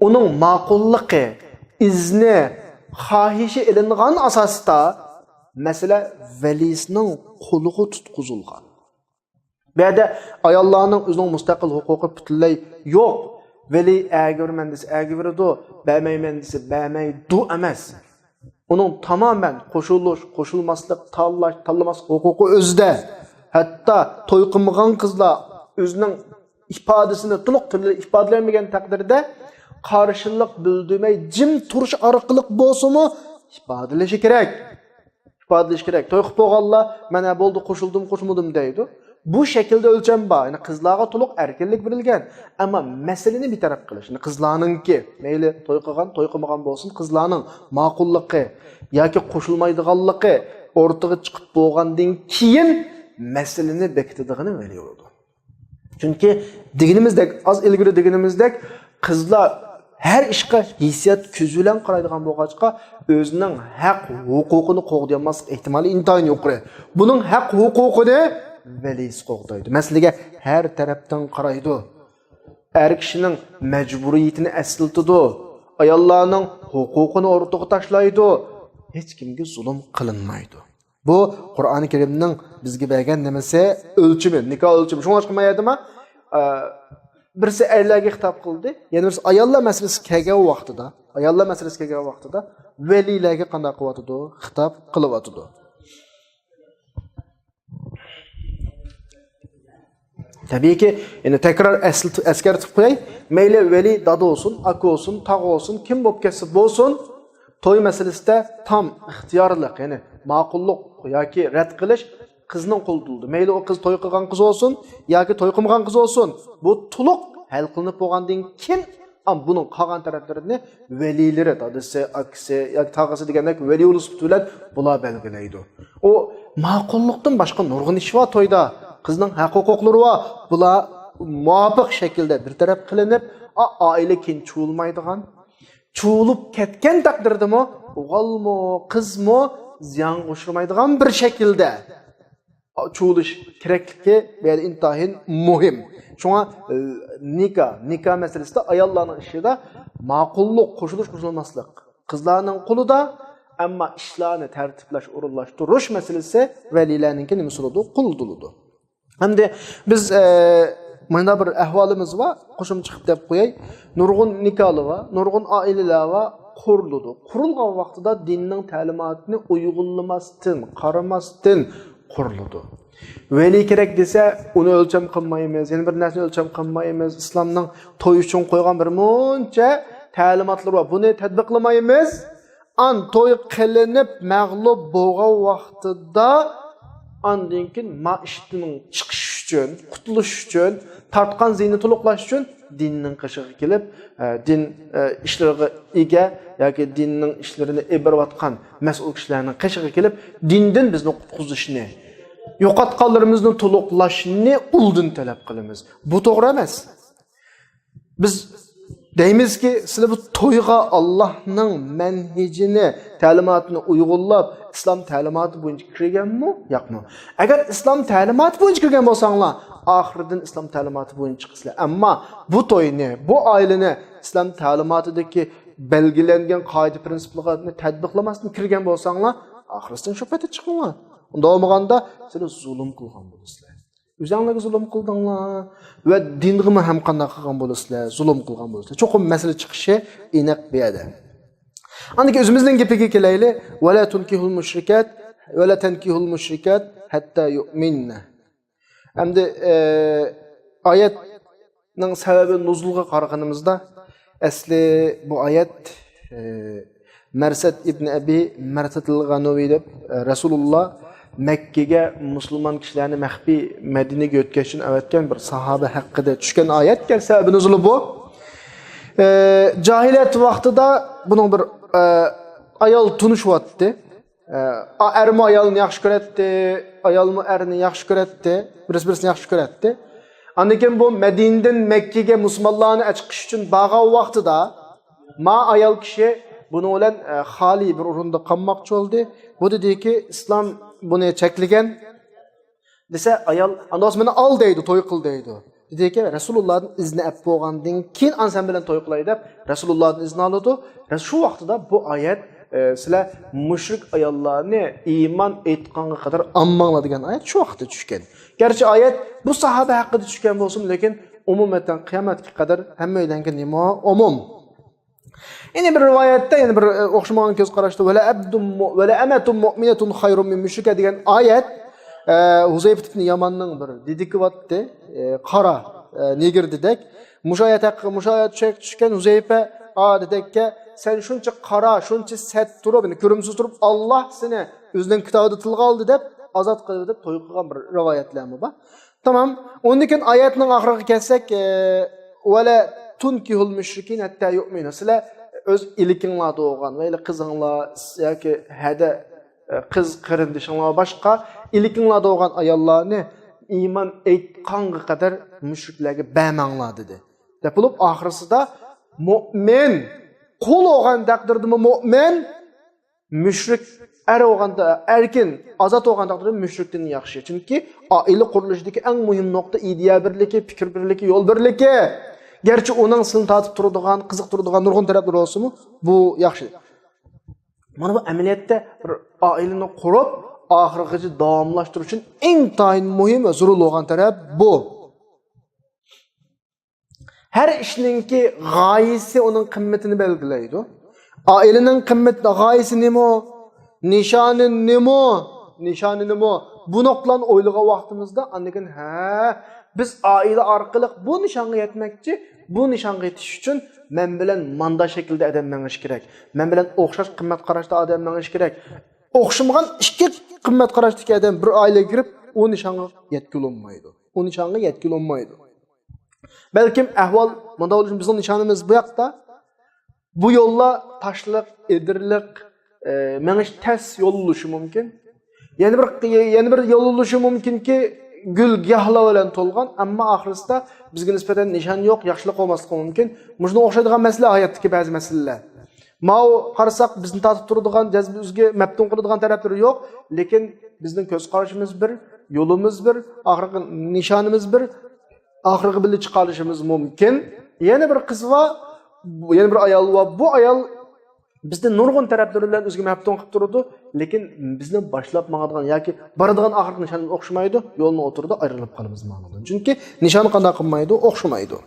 ئۇنىڭ ماقۇللۇقى، ئىزنى، خاھىشى ئېلىنغان ئاساستا مەسىلە ۋەلىسىنىڭ قولىغا تۇتقۇزۇلغان. بۇ يەردە ئاياللارنىڭ ئۆزىنىڭ مۇستەقىل ھوقۇقى پۈتۈنلەي يوق. ۋەلىي ئەگىۋېرىمەن دېسە ئەگىۋېرىدۇ، بەرمەيمەن دېسە بەرمەيدۇ ئەمەس. ئۇنىڭ تامامەن قوشۇلۇش، قوشۇلماسلىق، تاللاش، تاللىماسلىق ھوقۇقى ئۆزىدە. ھەتتا توي قىلمىغان قىزلار ئۆزىنىڭ ئىپادىسىنى تولۇق تىلى ئىپادىلەنمىگەن تەقدىردە قارشىلىق بىلدۈرمەي جىم تۇرۇش ئارقىلىق بولسىمۇ ئىپادىلىشى كېرەك. ئىپادىلىشى كېرەك. توي قىلىپ بولغانلار، مانا بولدى، قوشۇلدۇم، قوشۇلمىدىم دەيدۇ. بۇ شەكىلدە ئۆلچەم بار. يەنى قىزلارغا تولۇق ئەركىنلىك بېرىلگەن. ئەمما مەسىلىنى بىر تەرەپ قىلىش. يەنى قىزلارنىڭكى، مەيلى توي قىلغان، توي قىلمىغان بولسۇن، قىزلارنىڭ ماقۇللۇقى ياكى قوشۇلمايدىغانلىقى ئورتىغا چىقىپ بولغاندىن كېيىن مەسىلىنى بېكىتىدىغىنى ۋەلىي بولىدۇ. چۈنكى دېگىنىمىزدەك، ئاز ئىلگىرى دېگىنىمىزدەك، قىزلار ھەر ئىشقا ھېسسىيات كۆزى بىلەن قارايدىغان بولغاچقا، ئۆزىنىڭ ھەق ھوقۇقىنى قوغدىيالماسلىق ئېھتىمالى ئىنتايىن يۇقىرى. بۇنىڭ ھەق ھوقۇقىنى ۋەلىسى قوغدايدۇ. مەسىلىگە ھەر تەرەپتىن قارايدۇ. ئەر كىشىنىڭ مەجبۇرىيىتىنى ئەسلىتىدۇ. ئاياللارنىڭ ھوقۇقىنى ئوتتۇرىغا تاشلايدۇ. ھېچكىمگە زۇلۇم قىلىنمايدۇ. بۇ قۇرئانى كەرىمنىڭ بىزگە بەرگەن نېمىسى، ئۆلچىمى، نىكاھ ئۆلچىمى. شۇڭلاشقا مانا يەردىمۇ، ئە، بىرسى ئەرلەرگە خىتاب قىلدى، يەنە بىرسى ئاياللار مەسىلىسى كەلگەن ۋاقتىدا، ئاياللار مەسىلىسى كەلگەن ۋاقتىدا ۋەلىيلەرگە قانداق قىلىۋاتىدۇ؟ خىتاب قىلىۋاتىدۇ. تەبىئىيكى، يەنە تەكرار ئەسلىتىپ، ئەسكەرتىپ قوياي. مەيلى ۋەلىي دادا بولسۇن، ئاكا بولسۇن، تاغا بولسۇن، كىم بولۇپ كەتسە بولسۇن، توي مەسىلىسىدە تام ئىختىيارلىق، يەنى ماقۇللۇق ياكى رەت قىلىش قىزنىڭ قولىدا بولىدۇ. مەيلى ئۇ قىز توي قىلغان قىز بولسۇن ياكى توي قىلمىغان قىز بولسۇن، بۇ تولۇق ھەل قىلىنىپ بولغاندىن كېيىن، ئام، بۇنىڭ قالغان تەرەپلىرىنى ۋەلىيلىرى، دادىسى، ئاكىسى ياكى تاغىسى دېگەندەك ۋەلىي بولۇشى بىلەن بۇلار بەلگىلەيدۇ. ئۇ ماقۇللۇقتىن باشقا نۇرغۇن ئىش بار تويدا. قىزنىڭ ھەق ھوقۇقلىرى بار. بۇلار مۇۋاپىق شەكىلدە بىر تەرەپ قىلىنىپ، ئا-، ئائىلە كېيىن چۇۋۇلمايدىغان، چۇۋۇلۇپ كەتكەن تەقدىردىمۇ، ئوغۇلمۇ، قىزمۇ زىيانغا ئۇچرىمايدىغان بىر شەكىلدە چۇۋۇلۇش كېرەكلىكى بۇ يەردە ئىنتايىن مۇھىم. شۇڭا، ئە، نىكاھ، نىكاھ مەسىلىسىدە ئاياللارنىڭ ئىشىدا ماقۇللۇق، قوشۇلۇش، قوشۇلماسلىق قىزلارنىڭ قولىدا، ئەمما ئىشلارنى تەرتىپلەش، ئورۇنلاشتۇرۇش مەسىلىسى ۋەلىيلەرنىڭكى نېمىسى بولىدۇ؟ قولىدا بولىدۇ. ئەمدى بىز، ئە، مانا بىر ئەھۋالىمىز بار، قوشۇمچە قىلىپ دەپ قوياي. نۇرغۇن نىكاھلار بار، نۇرغۇن ئائىلىلەر بار، قۇرۇلىدۇ. قۇرۇلغان ۋاقتىدا دىننىڭ تەلىماتىنى ئۇيغۇنلىماستىن، قارىماستىن قۇرۇلىدۇ. ۋەلىي كېرەك دېسە، ئۇنى ئۆلچەم قىلمايمىز، يەنە بىر نەرسىنى ئۆلچەم قىلمايمىز. ئىسلامنىڭ توي ئۈچۈن قويغان بىر مۇنچە تەلىماتلىرى بار. بۇنى تەتبىقلىمايمىز. ئان توي قىلىنىپ مەغلۇپ بولغان ۋاقتىدا، ئاندىن كېيىن ما ئىشتىن چىقىش ئۈچۈن، قۇتۇلۇش ئۈچۈن، تارتقان زىيىنىنى تولۇقلاش ئۈچۈن دىننىڭ قېشىغا كېلىپ، ئە، دىن، ئە، ئىشلىرىغا ئىگە ياكى دىننىڭ ئىشلىرىنى ئېلىپ بېرىۋاتقان مەسئۇل كىشىلەرنىڭ قېشىغا كېلىپ، دىندىن بىزنى قۇتقۇزۇشنى، يوقاتقانلىرىمىزنى تولۇقلاشنى ئۇلدىن تەلەپ قىلىمىز. بۇ توغرا ئەمەس. بىز دەيمىزكى، سىلەر بۇ تويغا ئاللاھنىڭ مەنھىجىنى، تەلىماتىنى ئۇيغۇنلاپ، ئىسلام تەلىماتى بويىچە كىرگەنمۇ، ياقمۇ؟ ئەگەر ئىسلام تەلىماتى بويىچە كىرگەن بولساڭلار، ئاخىرىدىن ئىسلام تەلىماتى بويىچە چىقىسىلەر. ئەمما بۇ توينى، بۇ ئائىلىنى ئىسلام تەلىماتىدىكى بەلگىلەنگەن قائىدە پىرىنسىپلارنى تەتبىقلىماستىن كىرگەن بولساڭلار، ئاخىرىسىدىن شۇ پەيتتە چىقىڭلار. ئۇنداق بولمىغاندا، سىلەر زۇلۇم قىلغان بولىسىلەر. ئۆزۈڭلارغا زۇلۇم قىلدىڭلار ۋە دىنغىمۇ ھەم قانداق قىلغان بولىسىلەر؟ زۇلۇم قىلغان بولىسىلەر. چوقۇم مەسىلە چىقىشى ئېنىق بۇ يەردە. ئاندىن كېيىن ئۆزىمىزنىڭ گېپىگە كېلەيلى. ۋەلا تۇنكىھۇل مۇشرىكات، ۋەلا تەنكىھۇل مۇشرىكات ھەتتا يۇئمىننە. ئەمدى، ئە، ئايەتنىڭ سەۋەبى نۇزۇلغا قارىغىنىمىزدا، ئەسلى بۇ ئايەت، ئە، مەرسەد ئىبن ئەبى مەرسەدىل غەنۇۋى دەپ، ئە، رەسۇلۇللا مەككىگە مۇسۇلمان كىشىلەرنى مەخپىي مەدىنىگە يۆتكەش ئۈچۈن ئەۋەتكەن بىر ساھابە ھەققىدە چۈشكەن ئايەتكەن، سەۋەبى نۇزۇلى بۇ. ئە، جاھىلىيەت ۋاقتىدا بۇنىڭ بىر، ئە، ئايال تونۇشۇۋاتتى. ئە، ئا-، ئەرمۇ ئايالنى ياخشى كۆرەتتى، ئايالمۇ ئەرنى ياخشى كۆرەتتى، بىرسى-بىرسىنى ياخشى كۆرەتتى. ئاندىن كېيىن بۇ مەدىنىدىن مەككىگە مۇسۇلمانلارنى ئەچىقىش ئۈچۈن بارغان ۋاقتىدا، ما ئايال كىشى بۇنىڭ بىلەن، ئە، خالىي بىر ئورۇندا قالماقچى بولدى. بۇ دېدىكى، ئىسلام بۇنى چەكلىگەن. دېسە، ئايال، ئاندىن مېنى ئال دەيدۇ، توي قىل دەيدۇ. دېدىكى، رەسۇلۇللادىن ئىزنى ئەپ بولغاندىن كېيىن، ئان سەن بىلەن توي قىلاي دەپ، رەسۇلۇللادىن ئىزنى ئالىدۇ. شۇ ۋاقتىدا بۇ ئايەت، ئە، سىلەر مۇشرىك ئاياللارنى ئىمان ئېيتقانغا قەدەر ئالماڭلار دېگەن ئايەت شۇ ۋاقىتتا چۈشكەن. گەرچە ئايەت بۇ ساھابە ھەققىدە چۈشكەن بولسىمۇ، لېكىن ئومۇمەن قىيامەتكە قەدەر ھەممەيلەنگە نېمە ئومۇم. يەنە بىر رىۋايەتتە، يەنە بىر، ئە، ئوخشىمىغان كۆز قاراشتا، «ولعبد مؤ-، ولأمة مؤمنة خير من مشركة» دېگەن ئايەت، ئە، ھۇزەيپەت ئىبن ياماننىڭ بىر دېدىكى بارتتى، ئە، قارا، ئە، نېگىر دېدەك. مۇشۇ ئايەت ھەققى، مۇشۇ ئايەت چۈشكەن ھۇزەيپە، ئا، دېدەككە، سەن شۇنچە قارا، شۇنچە سەت تۇرۇپ، يەنى كۆرۈمسىز تۇرۇپ، ئاللا سېنى ئۆزىنىڭ كىتابىدا تىلغا ئالدى دەپ، ئازاد قىلدى دەپ توي قىلغان بىر رىۋايەتلەرمۇ بار. تامام. ئۇندىن كېيىن ئايەتنىڭ ئاخىرىغا كەلسەك، ئە، «ولا تنكحوا المشركين حتى يؤمنوا». سىلەر ئۆز ئىلكىڭلاردا بولغان، مەيلى قىزىڭلار ياكى ھەدە، ئە، قىز قېرىندىشىڭلار باشقا ئىلكىڭلاردا بولغان ئاياللارنى ئىمان ئېيتقانغا قەدەر مۇشرىكلەرگە بەرمەڭلار دېدى. دەپ بولۇپ، ئاخىرسىدا مۇئمىن، قۇل بولغان تەقدىردىمۇ مۇئمىن، مۇشرىك ئەر بولغاندا، ئەركىن، ئازاد بولغان تەقدىردە مۇشرىكتىن ياخشى. چۈنكى ئائىلە قۇرۇلۇشىدىكى ئەڭ مۇھىم نۇقتا ئىدىيە بىرلىكى، پىكىر بىرلىكى، يول بىرلىكى. گەرچە ئۇنىڭ سىلىنى تارتىپ تۇرىدىغان، قىزىقتۇرىدىغان نۇرغۇن تەرەپلىرى بولسىمۇ، بۇ ياخشى. مانا بۇ ئەمەلىيەتتە بىر ئائىلىنى قۇرۇپ، ئاخىرغىچە داۋاملاشتۇرۇش ئۈچۈن ئىنتايىن مۇھىم ۋە زۆرۈر بولغان تەرەپ بۇ. ھەر ئىشنىڭكى غايىسى ئۇنىڭ قىممىتىنى بەلگىلەيدۇ. ئائىلىنىڭ قىممىتى، غايىسى نېمە؟ نىشانى نېمە؟ نىشانى نېمە؟ بۇ نۇقتىلارنى ئويلىغان ۋاقتىمىزدا، ئاندىن كېيىن، ھە، بىز ئائىلە ئارقىلىق بۇ نىشانغا يەتمەكچى، بۇ نىشانغا يېتىش ئۈچۈن مەن بىلەن ماندا شەكىلدە ئادەم مېڭىشى كېرەك. مەن بىلەن ئوخشاش قىممەت قاراشتا ئادەم مېڭىشى كېرەك. ئوخشىمىغان ئىككى قىممەت قاراشتىكى ئادەم بىر ئائىلىگە كىرىپ، ئۇ نىشانغا يەتكىلى بولمايدۇ. ئۇ نىشانغا يەتكىلى بولمايدۇ. بەلكىم ئەھۋال مۇنداق بولۇشى، بىزنىڭ نىشانىمىز بۇ ياقتا. بۇ يوللار تاشلىق، ئېدىرلىق، ئە، مېڭىش تەس يول بولۇشى مۇمكىن. يەنە بىر، يەنە بىر يول بولۇشى مۇمكىنكى، گۈل گىياھلار بىلەن تولغان، ئەمما ئاخىرسىدا بىزگە نىسبەتەن نىشان يوق، ياخشىلىق بولماسلىقى مۇمكىن. مۇشۇنىڭغا ئوخشايدىغان مەسىلە ھاياتتىكى بەزى مەسىلىلەر. ماۋۇ قارىساق، بىزنى تارتىپ تۇرىدىغان، جەزبىمىزگە مەپتۇن قىلىدىغان تەرەپلىرى يوق، لېكىن بىزنىڭ كۆز قارىشىمىز بىر، يولىمىز بىر، ئاخىرقى نىشانىمىز بىر، ئاخىرىغا بىللە چىقالىشىمىز مۇمكىن. يەنە بىر قىز بار، يەنە بىر ئايال بار. بۇ ئايال بىزنى نۇرغۇن تەرەپلىرى بىلەن ئۆزىگە مەپتۇن قىلىپ تۇرىدۇ، لېكىن بىزنى باشلاپ ماڭىدىغان ياكى بارىدىغان ئاخىرقى نىشانىمىز ئوخشىمايدۇ، يولنىڭ ئوتتۇرىدا ئايرىلىپ قالىمىز ماڭىدىغان. چۈنكى نىشان قانداق قىلمايدۇ، ئوخشىمايدۇ.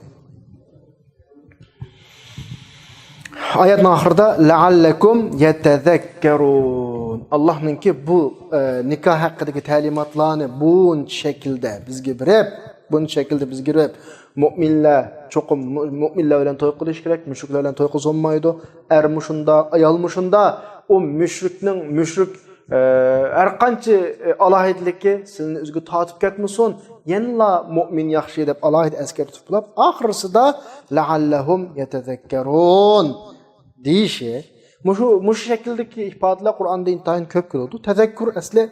ئايەتنىڭ ئاخىرىدا «لەئەللەكۇم يەتەزەككەرۇن». ئاللاھنىڭكى بۇ، ئە، نىكاھ ھەققىدىكى تەلىماتلارنى بۇنچە شەكىلدە بىزگە بېرىپ، بۇنچە شەكىلدە بىزگە بېرىپ، مۇئمىنلەر، چوقۇم مۇ-، مۇئمىنلار بىلەن توي قىلىش كېرەك، مۇشرىكلار بىلەن توي قىلسا بولمايدۇ، ئەرمۇ شۇندا، ئايالمۇ شۇندا، ئۇ مۇشرىكنىڭ، مۇشرىك ئە، ھەر قانچە، ئە، ئالاھىدىلىكى سىلىنى ئۆزىگە تارتىپ كەتمىسۇن، يەنىلا مۇئمىن ياخشى دەپ ئالاھىدە ئەسكەرتىپ تۇرۇپ، ئاخىرسىدا «لەئەللەھۇم يەتەزەككەرۇن» دېيىشى. مۇشۇ، مۇشۇ شەكىلدىكى ئىپادىلەر قۇرئاندا ئىنتايىن كۆپ كېلىدۇ. تەزەككۇر ئەسلى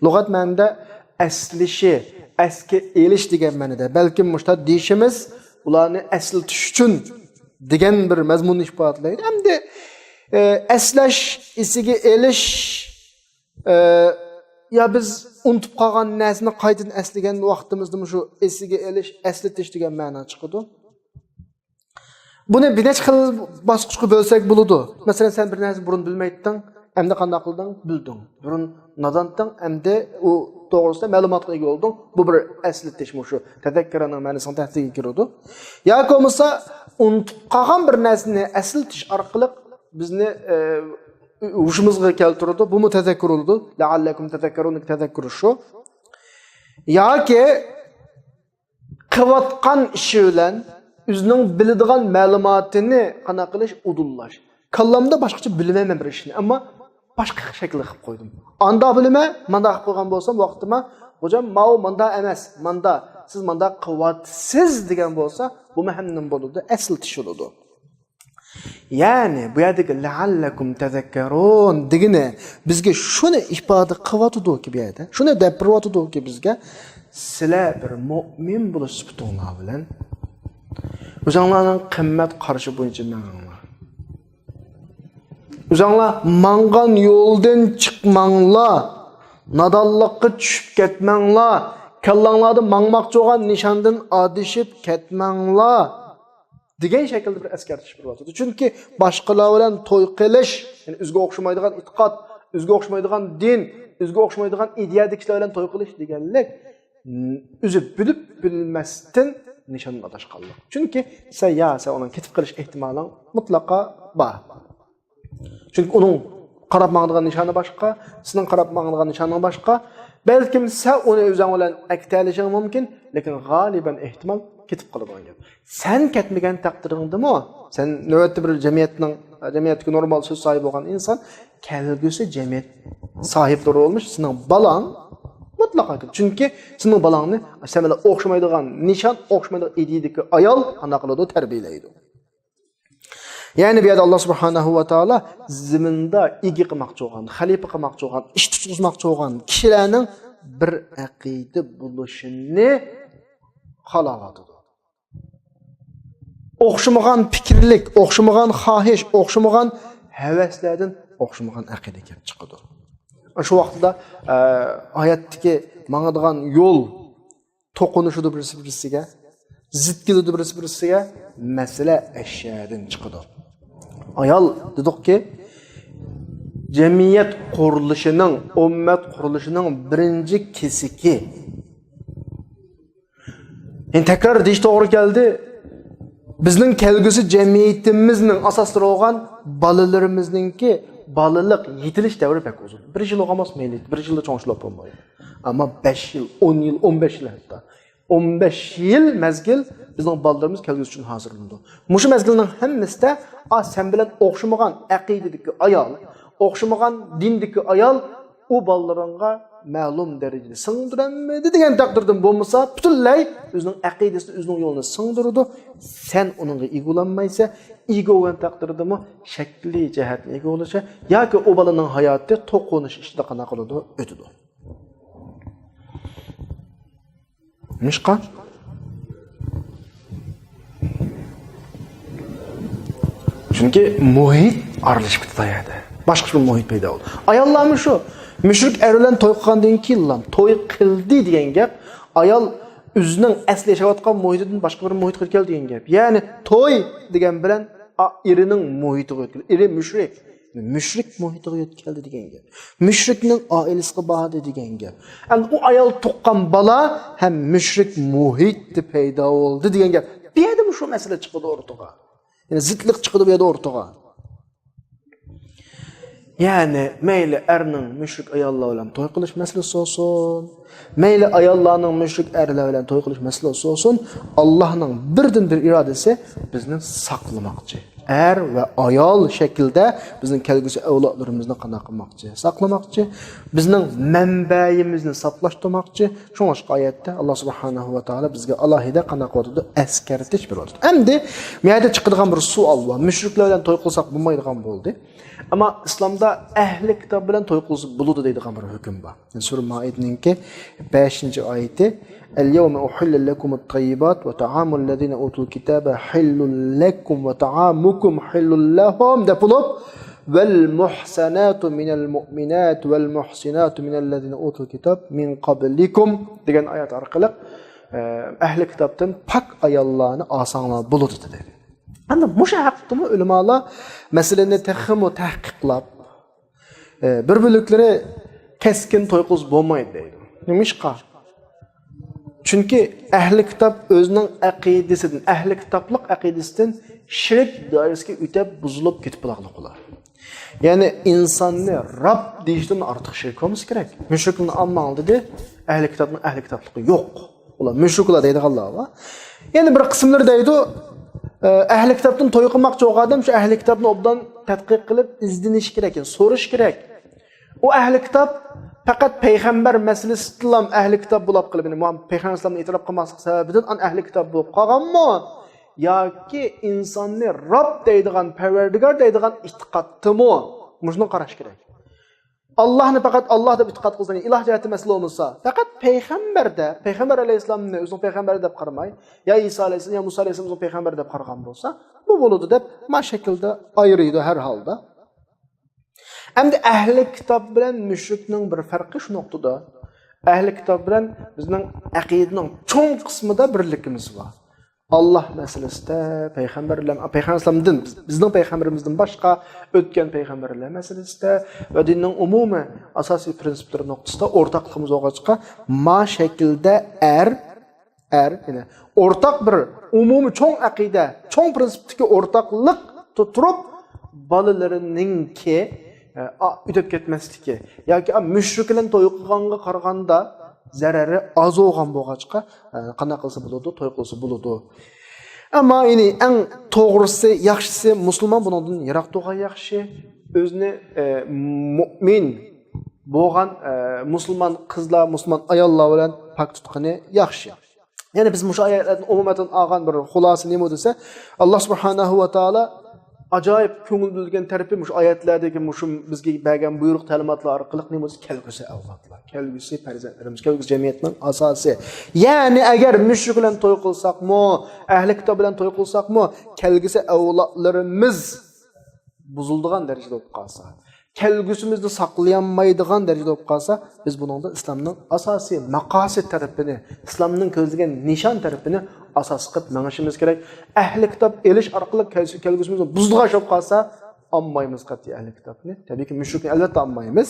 لۇغەت مەنىدە ئەسلىشى، ئەسكە ئېلىش دېگەن مەنىدە. بەلكىم مۇشۇنداق دېيىشىمىز، ئۇلارنى ئەسلىتىش ئۈچۈن دېگەن بىر مەزمۇننى ئىپادىلەيدۇ. ئەمدى، ئە، ئەسلەش، ئېسىگە ئېلىش، ئە، يا بىز ئۇنتۇپ قالغان نەرسىنى قايتىدىن ئەسلىگەن ۋاقتىمىزدا مۇشۇ ئېسىگە ئېلىش، ئەسلىتىش دېگەن مەنا چىقىدۇ. بۇنى بىر نەچچە خىل باسقۇچقا بۆلسەك بولىدۇ. مەسىلەن، سەن بىر نەرسىنى بۇرۇن بىلمەيتتىڭ، ئەمدى قانداق قىلدىڭ؟ بىلدىڭ. بۇرۇن نادانتىڭ، ئەمدى ئۇ توغرىسىدا مەلۇماتقا ئىگە بولدۇڭ. بۇ بىر ئەسلىتىش، مۇشۇ تەزەككەرانىڭ مەنىسىنىڭ تەھسىلىگە كىرىدۇ. ياكى بولمىسا ئۇنتۇپ قالغان بىر نەرسىنى ئەسلىتىش ئارقىلىق بىزنى، ئە، ھوشىمىزغا كەلتۈرىدۇ. بۇمۇ تەزەككۇر بولىدۇ. لەئەللەكۇم تەزەككەرۇن، تەزەككۇر شۇ. ياكى قىلىۋاتقان ئىشى بىلەن ئۆزىنىڭ بىلىدىغان مەلۇماتىنى قانداق قىلىش، ئۇدۇللاش. كاللامدا باشقىچە بىلىمەن مەن بىر ئىشنى، ئەمما باشقا شەكىلدە قىلىپ قويدۇم. ئاندا بىلىمەن، ماندا قىلىپ قويغان بولسام ۋاقتىما، «خوجام، ماۋۇ ماندا ئەمەس، ماندا، سىز ماندا قىلىۋاتىسىز» دېگەن بولسا، بۇمۇ ھەم نېمە بولىدۇ؟ ئەسلىتىش بولىدۇ. يەنى بۇ يەردىكى «لەئەللەكۇم تەزەككەرۇن» دېگىنى بىزگە شۇنى ئىپادە قىلىۋاتىدۇكى، بۇ يەردە شۇنى دەپ بېرىۋاتىدۇكى بىزگە، سىلەر بىر مۆمىن بولۇش سۈپىتىڭلار بىلەن ئۆزۈڭلارنىڭ قىممەت قارىشى بويىچە مېڭىڭلار. ئۆزۈڭلار ماڭغان يولدىن چىقماڭلار، نادانلىققا چۈشۈپ كەتمەڭلار، كاللاڭلاردا ماڭماقچى بولغان نىشاندىن ئادىشىپ كەتمەڭلار دېگەن شەكىلدە بىر ئەسكەرتىش بېرىۋاتىدۇ. چۈنكى باشقىلار بىلەن توي قىلىش، يەنى ئۆزىگە ئوخشىمايدىغان ئېتىقاد، ئۆزىگە ئوخشىمايدىغان دىن، ئۆزىگە ئوخشىمايدىغان ئىدىيەدىكىلەر بىلەن توي قىلىش دېگەنلىك، ئۆزى بىلىپ بىلمەستىن نىشاندىن ئاداشقانلىق. چۈنكى سەن، يا، سەن ئۇنىڭ كېتىپ قېلىش ئېھتىمالىڭ مۇتلەقا بار. چۈنكى ئۇنىڭ قاراپ ماڭىدىغان نىشانى باشقا، سېنىڭ قاراپ ماڭىدىغان نىشانىڭ باشقا. بەلكىم سەن ئۇنى ئۆزۈڭ بىلەن ئەكېتەلىشىڭ مۇمكىن، لېكىن غالىبەن ئېھتىمال كېتىپ قالىدىغان گەپ. سەن كەتمىگەن تەقدىرىڭدىمۇ، سەن نۆۋەتتە بىر جەمئىيەتنىڭ، جەمئىيەتتىكى نورمال سۆز ساھىبى بولغان ئىنسان، كەلگۈسى جەمئىيەت ساھىبلىرى بولمىش سېنىڭ بالاڭ مۇتلەقا كېتىدۇ. چۈنكى سېنىڭ بالاڭنى سەن بىلەن ئوخشىمايدىغان نىشان، ئوخشىمايدىغان ئىدىيەدىكى ئايال قانداق قىلىدۇ؟ تەربىيەلەيدۇ. يەنى بۇ يەردە ئاللا سۇبھانەھۇ ۋە تائالا زېمىندا ئىگە قىلماقچى بولغان، خەلىپە قىلماقچى بولغان، ئىش تۇتقۇزماقچى بولغان كىشىلەرنىڭ بىر ئەقىدە بولۇشىنى خالاۋاتىدۇ. ئوخشىمىغان پىكىرلىك، ئوخشىمىغان خاھىش، ئوخشىمىغان ھەۋەسلەردىن ئوخشىمىغان ئەقىدە كېلىپ چىقىدۇ. شۇ ۋاقىتتا، ئە، ھاياتتىكى ماڭىدىغان يول توقۇنۇشىدۇ بىرسى-بىرسىگە، زىت كېلىدۇ بىرسى-بىرسىگە، مەسىلە ئەشيادىن چىقىدۇ. ئايال دېدۇقكى، جەمئىيەت قۇرۇلۇشىنىڭ، ئۈممەت قۇرۇلۇشىنىڭ بىرىنچى كېسىكى. يەنى تەكرار دېيىش توغرا كەلدى. بىزنىڭ كەلگۈسى جەمئىيىتىمىزنىڭ ئاساسلىرى بولغان بالىلىرىمىزنىڭكى بالىلىق يېتىلىش دەۋرى بەك ئۇزۇن. بىر يىل بولغان بولسا مەيلى، بىر يىلدا چوڭ ئىشلار بولمايدۇ. ئەمما بەش يىل، ئون يىل، ئون بەش يىل ھەتتا. ئون بەش يىل مەزگىل بىزنىڭ بالىلىرىمىز كەلگۈسى ئۈچۈن ھازىرلىنىدۇ. مۇشۇ مەزگىلنىڭ ھەممىسىدە، ئا، سەن بىلەن ئوخشىمىغان ئەقىدىدىكى ئايال، ئوخشىمىغان دىندىكى ئايال ئۇ بالىلىرىڭغا مەلۇم دەرىجىدە سىڭدۈرەلمىدى دېگەن تەقدىردىمۇ بولمىسا، پۈتۈنلەي ئۆزىنىڭ ئەقىدىسىنى، ئۆزىنىڭ يولىنى سىڭدۈرىدۇ. سەن ئۇنىڭغا ئىگە بولالمايسەن. ئىگە بولغان تەقدىردىمۇ شەكلىي جەھەتتىن ئىگە بولۇشى ياكى ئۇ بالىنىڭ ھاياتى توقۇنۇش ئىچىدە قانداق قىلىدۇ؟ ئۆتىدۇ. نېمىشقا؟ چۈنكى مۇھىت ئارىلىشىپ كېتىدۇ ئۇ يەردە. باشقىچە بىر مۇھىت پەيدا بولىدۇ. ئاياللارمۇ شۇ. مۇشرىك ئەر بىلەن توي قىلغاندىن كېيىنلا، توي قىلدى دېگەن گەپ، ئايال ئۆزىنىڭ ئەسلى ياشاۋاتقان مۇھىتىدىن باشقا بىر مۇھىتقا كەلدى دېگەن گەپ. يەنى توي دېگەن بىلەن، ئا، ئېرىنىڭ مۇھىتىغا يۆتكەلدى. ئېرى مۇشرىك. مۇشرىك مۇھىتىغا يۆتكەلدى دېگەن گەپ. مۇشرىكنىڭ ئائىلىسىگە باردى دېگەن گەپ. ئەمدى ئۇ ئايال تۇغقان بالا ھەم مۇشرىك مۇھىتتا پەيدا بولدى دېگەن گەپ. بۇ يەردىمۇ شۇ مەسىلە چىقىدۇ ئوتتۇرىغا. يەنى زىتلىق چىقىدۇ بۇ يەردە ئوتتۇرىغا. يەنى مەيلى ئەرنىڭ مۇشرىك ئاياللار بىلەن توي قىلىش مەسىلىسى بولسۇن، مەيلى ئاياللارنىڭ مۇشرىك ئەرلەر بىلەن توي قىلىش مەسىلىسى بولسۇن، ئاللانىڭ بىردىن بىر ئىرادىسى بىزنى ساقلىماقچى. ئەر ۋە ئايال شەكلىدە بىزنىڭ كەلگۈسى ئەۋلادلىرىمىزنى قانداق قىلماقچى؟ ساقلىماقچى. بىزنىڭ مەنبەيىمىزنى ساپلاشتۇرماقچى. شۇڭلاشقا ئايەتتە ئاللا سۇبھانەھۇ ۋە تائالا بىزگە ئالاھىدە قانداق قىلىۋاتىدۇ؟ ئەسكەرتىش بېرىۋاتىدۇ. ئەمدى بۇ يەردە چىقىدىغان بىر سوئال بار. مۇشرىكلار بىلەن توي قىلساق بولمايدىغان بولدى. ئەمما ئىسلامدا ئەھلى كىتاب بىلەن توي قىلسا بولىدۇ دەيدىغان بىر ھۆكۈم بار. سۈرە مائىدىنىڭكى بەشىنچى ئايىتى، «اليوم أحل لكم الطيبات وطعام الذين أوتوا الكتاب حل لكم وطعامكم حل لهم» دەپ بولۇپ، «والمحصنات من المؤمنات والمحصنات من الذين أوتوا الكتاب من قبلكم» دېگەن ئايەت ئارقىلىق، ئە، ئەھلى كىتابتىن پاك ئاياللارنى ئالساڭلار بولىدۇ دېدى. ئەمدى مۇشۇ ھەقتىمۇ ئۆلىمالار مەسىلىنى تېخىمۇ تەھقىقلاپ، ئە، بىر بۆلەكلىرى كەسكىن توي قىلسا بولمايدۇ دەيدۇ. نېمىشقا؟ چۈنكى ئەھلى كىتاب ئۆزىنىڭ ئەقىدىسىدىن، ئەھلى كىتابلىق ئەقىدىسىدىن شىرك دائىرىسىگە ئۆتۈپ بۇزۇلۇپ كېتىپ بولغانلىقى بولار. يەنى ئىنساننى رەب دېيىشتىن ئارتۇق شىرك بولمىسا كېرەك. مۇشرىكلارنى ئالماڭ دېدى، ئەھلى كىتابنىڭ ئەھلى كىتابلىقى يوق. ئۇلار مۈشرىكلار دەيدىغانلار بار. يەنە بىر قىسىملىرى دەيدۇ، ئە، ئەھلى كىتابتىن توي قىلماقچى بولغان ئادەم شۇ ئەھلى كىتابنى ئوبدان تەتقىق قىلىپ، ئىزدىنىشى كېرەك، يەنى سورىشى كېرەك. ئۇ ئەھلى كىتاب پەقەت پەيغەمبەر مەسىلىسىدىلا ئەھلى كىتاب بولۇپ قېلىپ، يەنى مۇھەممەد پەيغەمبەر ئەلەيھىسسالامنى ئېتىراپ قىلماسلىق سەۋەبىدىن ئەن ئەھلى كىتاب بولۇپ قالغانمۇ؟ ياكى ئىنساننى رەب دەيدىغان، پەرۋەردىگار دەيدىغان ئېتىقادتىمۇ؟ مۇشۇنى قاراش كېرەك. ئاللاھنى پەقەت ئاللاھ دەپ ئېتىقاد قىلسا، ئىلاھ جەھەتتە مەسىلە بولمىسا، پەقەت پەيغەمبەردە، پەيغەمبەر ئەلەيھىسسالامنى ئۆزىنىڭ پەيغەمبىرى دەپ قارىماي، يا ئىسا ئەلەيھىسسالام، يا مۇسا ئەلەيھىسسالام ئۆزىنىڭ پەيغەمبىرى دەپ قارىغان بولسا، بۇ بولىدۇ دەپ ما شەكىلدە ئايرىيدۇ ھەر ھالدا. ئەمدى ئەھلى كىتاب بىلەن مۈشرىكنىڭ بىر پەرقى شۇ نۇقتىدا. ئەھلى كىتاب بىلەن بىزنىڭ ئەقىدىنىڭ چوڭ قىسمىدا بىرلىكىمىز بار. ئاللاھ مەسىلىسىدە، پەيغەمبەر بىلەن، پەيغەمبەر ئەلەيھىسسالامدىن، بىز، بىزنىڭ پەيغەمبىرىمىزدىن باشقا ئۆتكەن پەيغەمبەرلەر مەسىلىسىدە ۋە دىننىڭ ئومۇمىي ئاساسىي پرىنسىپلىرى نۇقتىسىدا ئورتاقلىقىمىز بولغاچقا، ما شەكىلدە ئەر، ئەر، يەنى ئورتاق بىر ئومۇمىي چوڭ ئەقىدە، چوڭ پرىنسىپتىكى ئورتاقلىق تۇتۇرۇپ، بالىلىرىنىڭكى، ئە، ئا-، ئۆتۈپ كەتمەسلىكى ياكى، ئا، مۈشرىك بىلەن توي قىلغانغا قارىغاندا زەرەرى ئاز بولغان بولغاچقا، ئە، قانداق قىلسا بولىدۇ، توي قىلسا بولىدۇ. ئەمما يەنى ئەڭ توغرىسى، ياخشىسى، مۇسۇلمان بۇنىڭدىن يىراق تۇرغان ياخشى. ئۆزىنى، ئە، مۇئمىن بولغان، ئە، مۇسۇلمان قىزلار، مۇسۇلمان ئاياللار بىلەن پاك تۇتقىنى ياخشى. يەنى بىز مۇشۇ ئايەتلەردىن ئومۇمەن ئالغان بىر خۇلاسە نېمە دېسە، ئاللاھ سۇبھانەھۇ ۋە تائالا ئاجايىپ كۆڭۈل بۆلگەن تەرىپى مۇشۇ ئايەتلەردىكى مۇشۇ بىزگە بەرگەن بۇيرۇق، تەلىماتلار ئارقىلىق نېمە دېسە، كەلگۈسى ئەۋلادلار، كەلگۈسى پەرزەنتلىرىمىز، كەلگۈسى جەمئىيەتنىڭ ئاساسى. يەنى ئەگەر مۈشرىك بىلەن توي قىلساقمۇ، ئەھلى كىتاب بىلەن توي قىلساقمۇ، كەلگۈسى ئەۋلادلىرىمىز بۇزۇلىدىغان دەرىجىدە بولۇپ قالسا، كەلگۈسىمىزنى ساقلىيالمايدىغان دەرىجىدە بولۇپ قالسا، بىز بۇنىڭدا ئىسلامنىڭ ئاساسىي مەقاسىت تەرىپىنى، ئىسلامنىڭ كۆزلىگەن نىشان تەرىپىنى ئاساس قىلىپ مېڭىشىمىز كېرەك. ئەھلى كىتاب ئېلىش ئارقىلىق كەلگۈ-، كەلگۈسىمىزنى بۇزىدىغان ئىش بولۇپ قالسا، ئالمايمىز قەتئىي ئەھلى كىتابنى. تەبىئىيكى، مۈشرىكنى ئەلۋەتتە ئالمايمىز.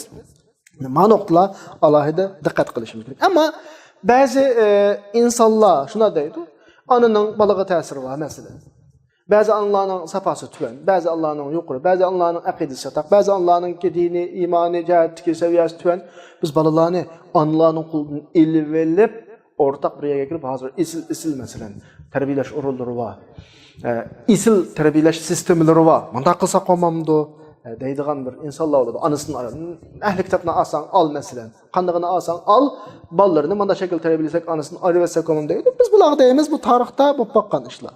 ما نۇقتىلار ئالاھىدە دىققەت قىلىشىمىز كېرەك. ئەمما بەزى، ئە، ئىنسانلار شۇنداق دەيدۇ، ئانىنىڭ بالىغا تەسىرى بار، مەسىلەن. بەزى ئانىلارنىڭ ساپاسى تۆۋەن، بەزى ئانىلارنىڭ يۇقىرى، بەزى ئانىلارنىڭ ئەقىدىسى چاتاق، بەزى ئانىلارنىڭكى دىنىي، ئىمانىي جەھەتتىكى سەۋىيەسى تۆۋەن. بىز بالىلارنى ئانىلارنىڭ قولىدىن ئېلىۋېلىپ، ئورتاق بىر يەرگە كېلىپ، ھازىر ئېسىل، ئېسىل، مەسىلەن، تەربىيەلەش ئورۇنلىرى بار، ئە، ئېسىل تەربىيەلەش سىستېمىلىرى بار، مۇنداق قىلساق بولمامدۇ، ئە، دەيدىغان بىر ئىنسانلار بولىدۇ. ئانىسىدىن ئايرىلىپ، ئەھلى كىتابنى ئالساڭ ئال، مەسىلەن، قاندىقىنى ئالساڭ ئال، بالىلىرىنى مانداق شەكىلدە تەربىيەلىسەك، ئانىسىدىن ئايرىۋەتسەك بولمامدۇ دەيدۇ. بىز بۇلارغا دەيمىز، بۇ تارىختا بولۇپ باققان ئىشلار.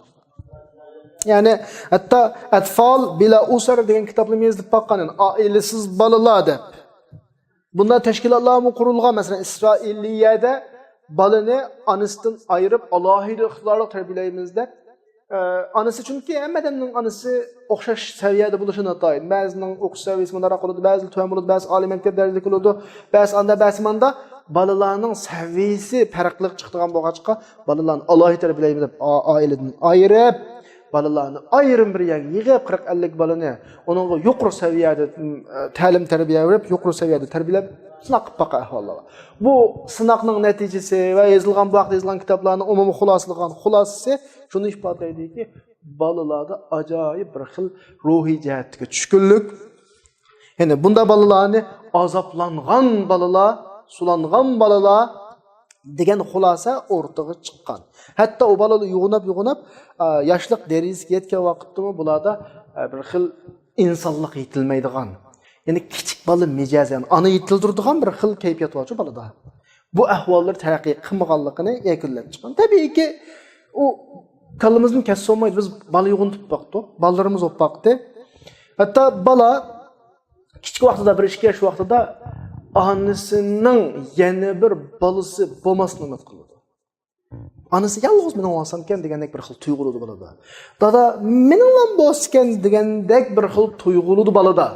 يەنى ھەتتا ئەتفال بىلا ئۇسەر دېگەن كىتابلىرىمۇ يېزىلىپ باققان، يەنى ئائىلىسىز بالىلار دەپ. بۇنداق تەشكىلاتلارمۇ قۇرۇلغان، مەسىلەن، ئىسرائىلىيەدە بالىنى ئانىسىدىن ئايرىپ، ئالاھىدە ئىقتىدارلىق تەربىيەلەيمىز دەپ. ئە، ئانىسى، چۈنكى ھەممە ئادەمنىڭ ئانىسى ئوخشاش سەۋىيەدە بولۇشى ناتايىن. بەزىنىڭ ئوقۇش سەۋىيەسى مۇنداقراق بولىدۇ، بەزىلىرى تۆۋەن بولىدۇ، بەزى ئالىي مەكتەپ دەرىجىلىك بولىدۇ، بەزى ئاندا، بەزى ماندا. بالىلارنىڭ سەۋىيەسى پەرقلىق چىقىدىغان بولغاچقا، بالىلارنى ئالاھىدە تەربىيەلەيمىز دەپ، ئا-، ئائىلىدىن ئايرىپ، بالىلارنى ئايرىم بىر يەرگە يىغىپ، قىرىق ئەللىك بالىنى، ئۇنىڭغا يۇقىرى سەۋىيەدە، م، تەلىم تەربىيە بېرىپ، يۇقىرى سەۋىيەدە تەربىيەلەپ، سىناق قىلىپ باققان ئەھۋاللار بار. بۇ سىناقنىڭ نەتىجىسى ۋە يېزىلغان، بۇ ھەقتە يېزىلغان كىتابلارنىڭ ئومۇمىي خۇلاسىلىغان خۇلاسىسى شۇنى ئىپادىلەيدۇكى، بالىلاردا ئاجايىپ بىر خىل روھىي جەھەتتىكى چۈشكۈنلۈك، يەنى بۇنداق بالىلارنى ئازابلانغان بالىلار، سولانغان بالىلار دېگەن خۇلاسە ئورتىغا چىققان. ھەتتا ئۇ بالىلار يوغىناپ، يوغىناپ، ئا، ياشلىق دەرىجىسىگە يەتكەن ۋاقىتتىمۇ بۇلاردا، ئا، بىر خىل ئىنسانلىق يېتىلمەيدىغان، يەنى كىچىك بالا مىجەزى، يەنى ئانا يېتىلدۈرىدىغان بىر خىل كەيپىيات بارچۇ بالىدا. بۇ ئەھۋاللار تەرەققىي قىلمىغانلىقىنى يەكۈنلەپ چىققان. تەبىئىيكى، ئۇ كاللىمىزدىن كەتسە بولمايدۇ. بىز بالا يوغىنىتىپ باقتۇق، بالىلىرىمىز بولۇپ باقتى. ھەتتا بالا كىچىك ۋاقتىدا، بىر ئىككى ياش ۋاقتىدا ئانىسىنىڭ يەنە بىر بالىسى بولماسلىقىنى ئۈمىد قىلىدۇ. ئانىسى يالغۇز مېنىڭ ئالسامكەن دېگەندەك بىر خىل تۇيغۇلىدۇ بالىدا. دادا مېنىڭلام بولسىكەن دېگەندەك بىر خىل تۇيغۇلىدۇ بالىدا.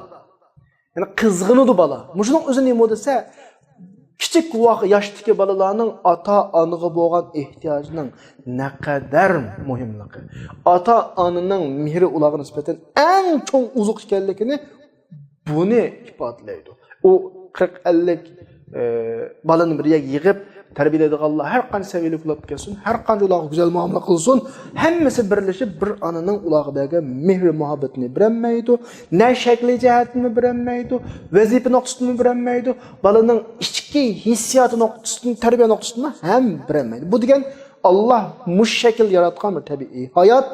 يەنى قىزغىنىدۇ بالا. مۇشۇنىڭ ئۆزى نېمە دېسە، كىچىك ۋاق-، ياشتىكى بالىلارنىڭ ئاتا-ئانىغا بولغان ئېھتىياجىنىڭ نەقەدەر مۇھىملىقى، ئاتا-ئانىنىڭ مېھرى ئۇلارغا نىسبەتەن ئەڭ چوڭ ئوزۇق ئىكەنلىكىنى بۇنى ئىپادىلەيدۇ. ئۇ قىرىق، ئەللىك، ئە، بالىنى بىر يەرگە يىغىپ تەربىيەلەيدىغانلار ھەر قانچە سەۋىيەلىك بولۇپ كەلسۇن، ھەر قانچە ئۇلارغا گۈزەل مۇئامىلە قىلسۇن، ھەممىسى بىرلىشىپ بىر ئانىنىڭ ئۇلارغا بەرگەن مېھرى مۇھەببىتىنى بېرەلمەيدۇ، نە شەكلى جەھەتتىنمۇ بېرەلمەيدۇ، ۋەزىپە نۇقتىسىدىنمۇ بېرەلمەيدۇ، بالىنىڭ ئىچكى ھېسسىياتى نۇقتىسىدىن، تەربىيە نۇقتىسىدىنمۇ ھەم بېرەلمەيدۇ. بۇ دېگەن ئاللا مۇشۇ شەكىلدە ياراتقان بىر تەبىئىي ھايات،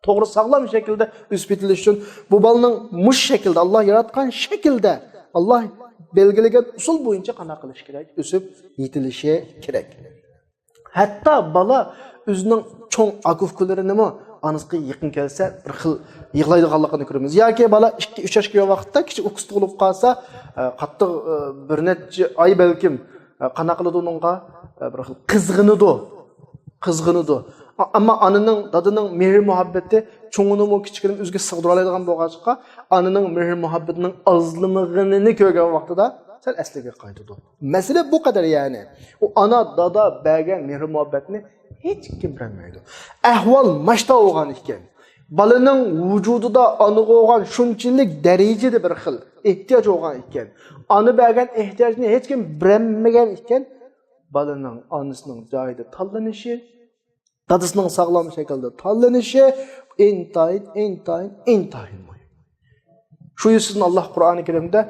توغرا ساغلام شەكىلدە ئۆسۈپ يېتىلىش ئۈچۈن بۇ بالىنىڭ مۇشۇ شەكىلدە، ئاللا ياراتقان شەكىلدە، ئاللا بەلگىلىگەن ئۇسۇل بويىچە قانداق قىلىش كېرەك؟ ئۆسۈپ يېتىلىشى كېرەك. ھەتتا بالا ئۆزىنىڭ چوڭ ئاكا-ئۇكىلىرىنىمۇ ئانىسىغا يېقىن كەلسە، بىر خىل يىغلايدىغانلىقىنى كۆرىمىز. ياكى بالا ئىككى، ئۈچ ياشقا كىرگەن ۋاقىتتا كىچىك ئۇكىسى تۇغۇلۇپ قالسا، ئە، قاتتىق، ئە، بىر نەچچە ئاي بەلكىم، ئە، قانداق قىلىدۇ ئۇنىڭغا؟ ئە، بىر خىل قىزغىنىدۇ. قىزغىنىدۇ. ئا-، ئەمما ئانىنىڭ، دادىنىڭ مېھرى-مۇھەببىتى چوڭىنىمۇ، كىچىكىنىمۇ ئۆزىگە سىغدۇرالايدىغان بولغاچقا، ئانىنىڭ مېھرى-مۇھەببىتىنىڭ ئازلىمىغىنىنى كۆرگەن ۋاقتىدا سەل ئەسلىگە قايتىدۇ. مەسىلە بۇ قەدەر، يەنى. ئۇ ئانا، دادا بەرگەن مېھرى-مۇھەببەتنى ھېچكىم بېرەلمەيدۇ. ئەھۋال ماشتا بولغان ئىكەن. بالىنىڭ ۋۇجۇدىدا ئانىغا بولغان شۇنچىلىك دەرىجىدە بىر خىل ئېھتىياج بولغان ئىكەن. ئانا بەرگەن ئېھتىياجنى ھېچكىم بېرەلمىگەن ئىكەن. بالىنىڭ ئانىسىنىڭ جايىدا تاللىنىشى، دادىسىنىڭ ساغلام شەكىلدە تاللىنىشى ئىنتايىن، ئىنتايىن، ئىنتايىن مۇھىم. شۇ يۈزىسىدىن ئاللا قۇرئانى كەرىمدە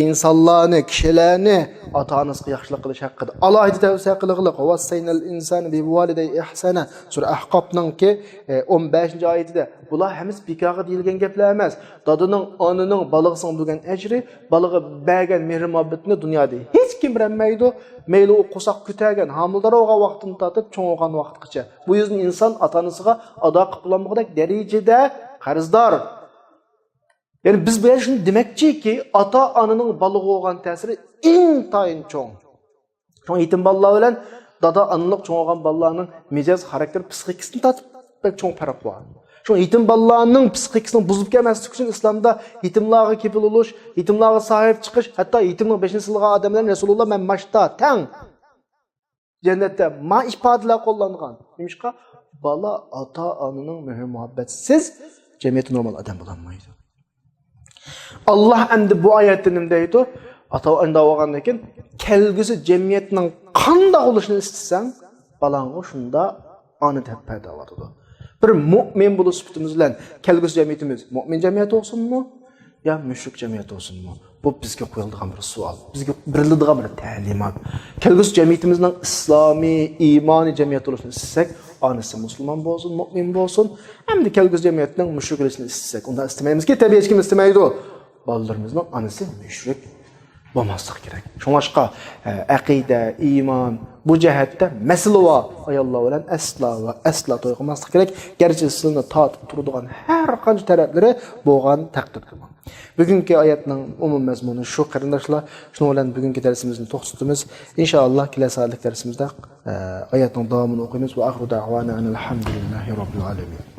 ئىنسانلارنى، كىشىلەرنى ئاتا-ئانىسىغا ياخشىلىق قىلىش ھەققىدە ئالاھىدە تەۋسىيە قىلغىلى، ۋەسسەينەل ئىنسانە بىۋالىدەيھى ئىھسانا، سۈرە ئەھقاپنىڭكى، ئە، ئون بەشىنچى ئايىتىدە. بۇلار ھەممىسى بىكارغا دېيىلگەن گەپلەر ئەمەس. دادىنىڭ، ئانىنىڭ بالىغا سىڭدۈرگەن ئەجرى، بالىغا بەرگەن مېھرى-مۇھەببىتىنى دۇنيادا ھېچكىم بېرەلمەيدۇ. مەيلى ئۇ قورساق كۆتەرگەن، ھامىلىدار بولغان ۋاقتىدىن تارتىپ چوڭ بولغان ۋاقىتقىچە. بۇ يۈزدىن ئىنسان ئاتا-ئانىسىغا ئادا قىلىپ بولالمىغۇدەك دەرىجىدە قەرزدار. يەنى بىز بۇ يەردە شۇنى دېمەكچىكى، ئاتا-ئانىنىڭ بالىغا بولغان تەسىرى ئىنتايىن چوڭ. شۇڭا يېتىم بالىلار بىلەن دادا-ئانىلىق چوڭ بولغان بالىلارنىڭ مىجەز، خاراكتېر، پسىخىكىسىدىن تارتىپ بەك چوڭ پەرق بار. شۇڭا يېتىم بالىلارنىڭ پسىخىكىسىنىڭ بۇزۇلۇپ كەلمەسلىكى ئۈچۈن ئىسلامدا يېتىملارغا كېپىل بولۇش، يېتىملارغا ساھىب چىقىش، ھەتتا يېتىمنىڭ بېشىنى سىلىغان ئادەملەرنى رەسۇلۇللا مەن ماشتا تەڭ. جەننەتتە ما ئىپادىلەر قوللانغان. نېمىشقا؟ بالا ئاتا-ئانىنىڭ مېھرى-مۇھەببەتسىز جەمئىيەتتە نورمال ئادەم بولالمايدۇ. ئاللا ئەمدى بۇ ئايەتتە نېمە دەيدۇ؟ ئاتا-ئانا بولغاندىن كېيىن كەلگۈسى جەمئىيەتنىڭ قانداق بولۇشىنى ئىستىسەڭ، بالاڭغا شۇنداق ئانا دەپ پەيدا بولىدۇ. بىر مۇئمىن بولۇش سۈپىتىمىز بىلەن كەلگۈسى جەمئىيىتىمىز مۇئمىن جەمئىيەت بولسۇنمۇ يا مۈشرىك جەمئىيەت بولسۇنمۇ؟ بۇ بىزگە قويۇلىدىغان بىر سوئال، بىزگە بېرىلىدىغان بىر تەلىمات. كەلگۈسى جەمئىيىتىمىزنىڭ ئىسلامىي، ئىمانىي جەمئىيەت بولۇشىنى ئىستىسەك، ئانىسى مۇسۇلمان بولسۇن، مۇئمىن بولسۇن. ئەمدى كەلگۈسى جەمئىيەتنىڭ مۈشرىك بولۇشىنى ئىستىسەك، ئۇنداق ئىستىمەيمىزكى، تەبىئىي ھېچكىم ئىستىمەيدۇ. بالىلىرىمىزنىڭ ئانىسى مۈشرىك بولماسلىقى كېرەك. شۇڭلاشقا، ئە، ئەقىدە، ئىمان، بۇ جەھەتتە مەسىلە بار. ئاياللار بىلەن ئەسلا ۋە ئەسلا توي قىلماسلىق كېرەك. گەرچە سىلىنى تارتىپ تۇرىدىغان ھەر قانچە تەرەپلىرى بولغان تەقدىردىمۇ. بۈگۈنكى ئايەتنىڭ ئومۇم مەزمۇنى شۇ، قېرىنداشلار. شۇنىڭ بىلەن بۈگۈنكى دەرسىمىزنى توختىتىمىز. ئىنشائاللا، كېلەر سائەتلىك دەرسىمىزدە، ئە، ئايەتنىڭ داۋامىنى ئوقۇيمىز. ۋە ئاخىرۇ دەئۋانا ئەنىل ھەمدۇلىللاھى رەببىل ئالەمىن.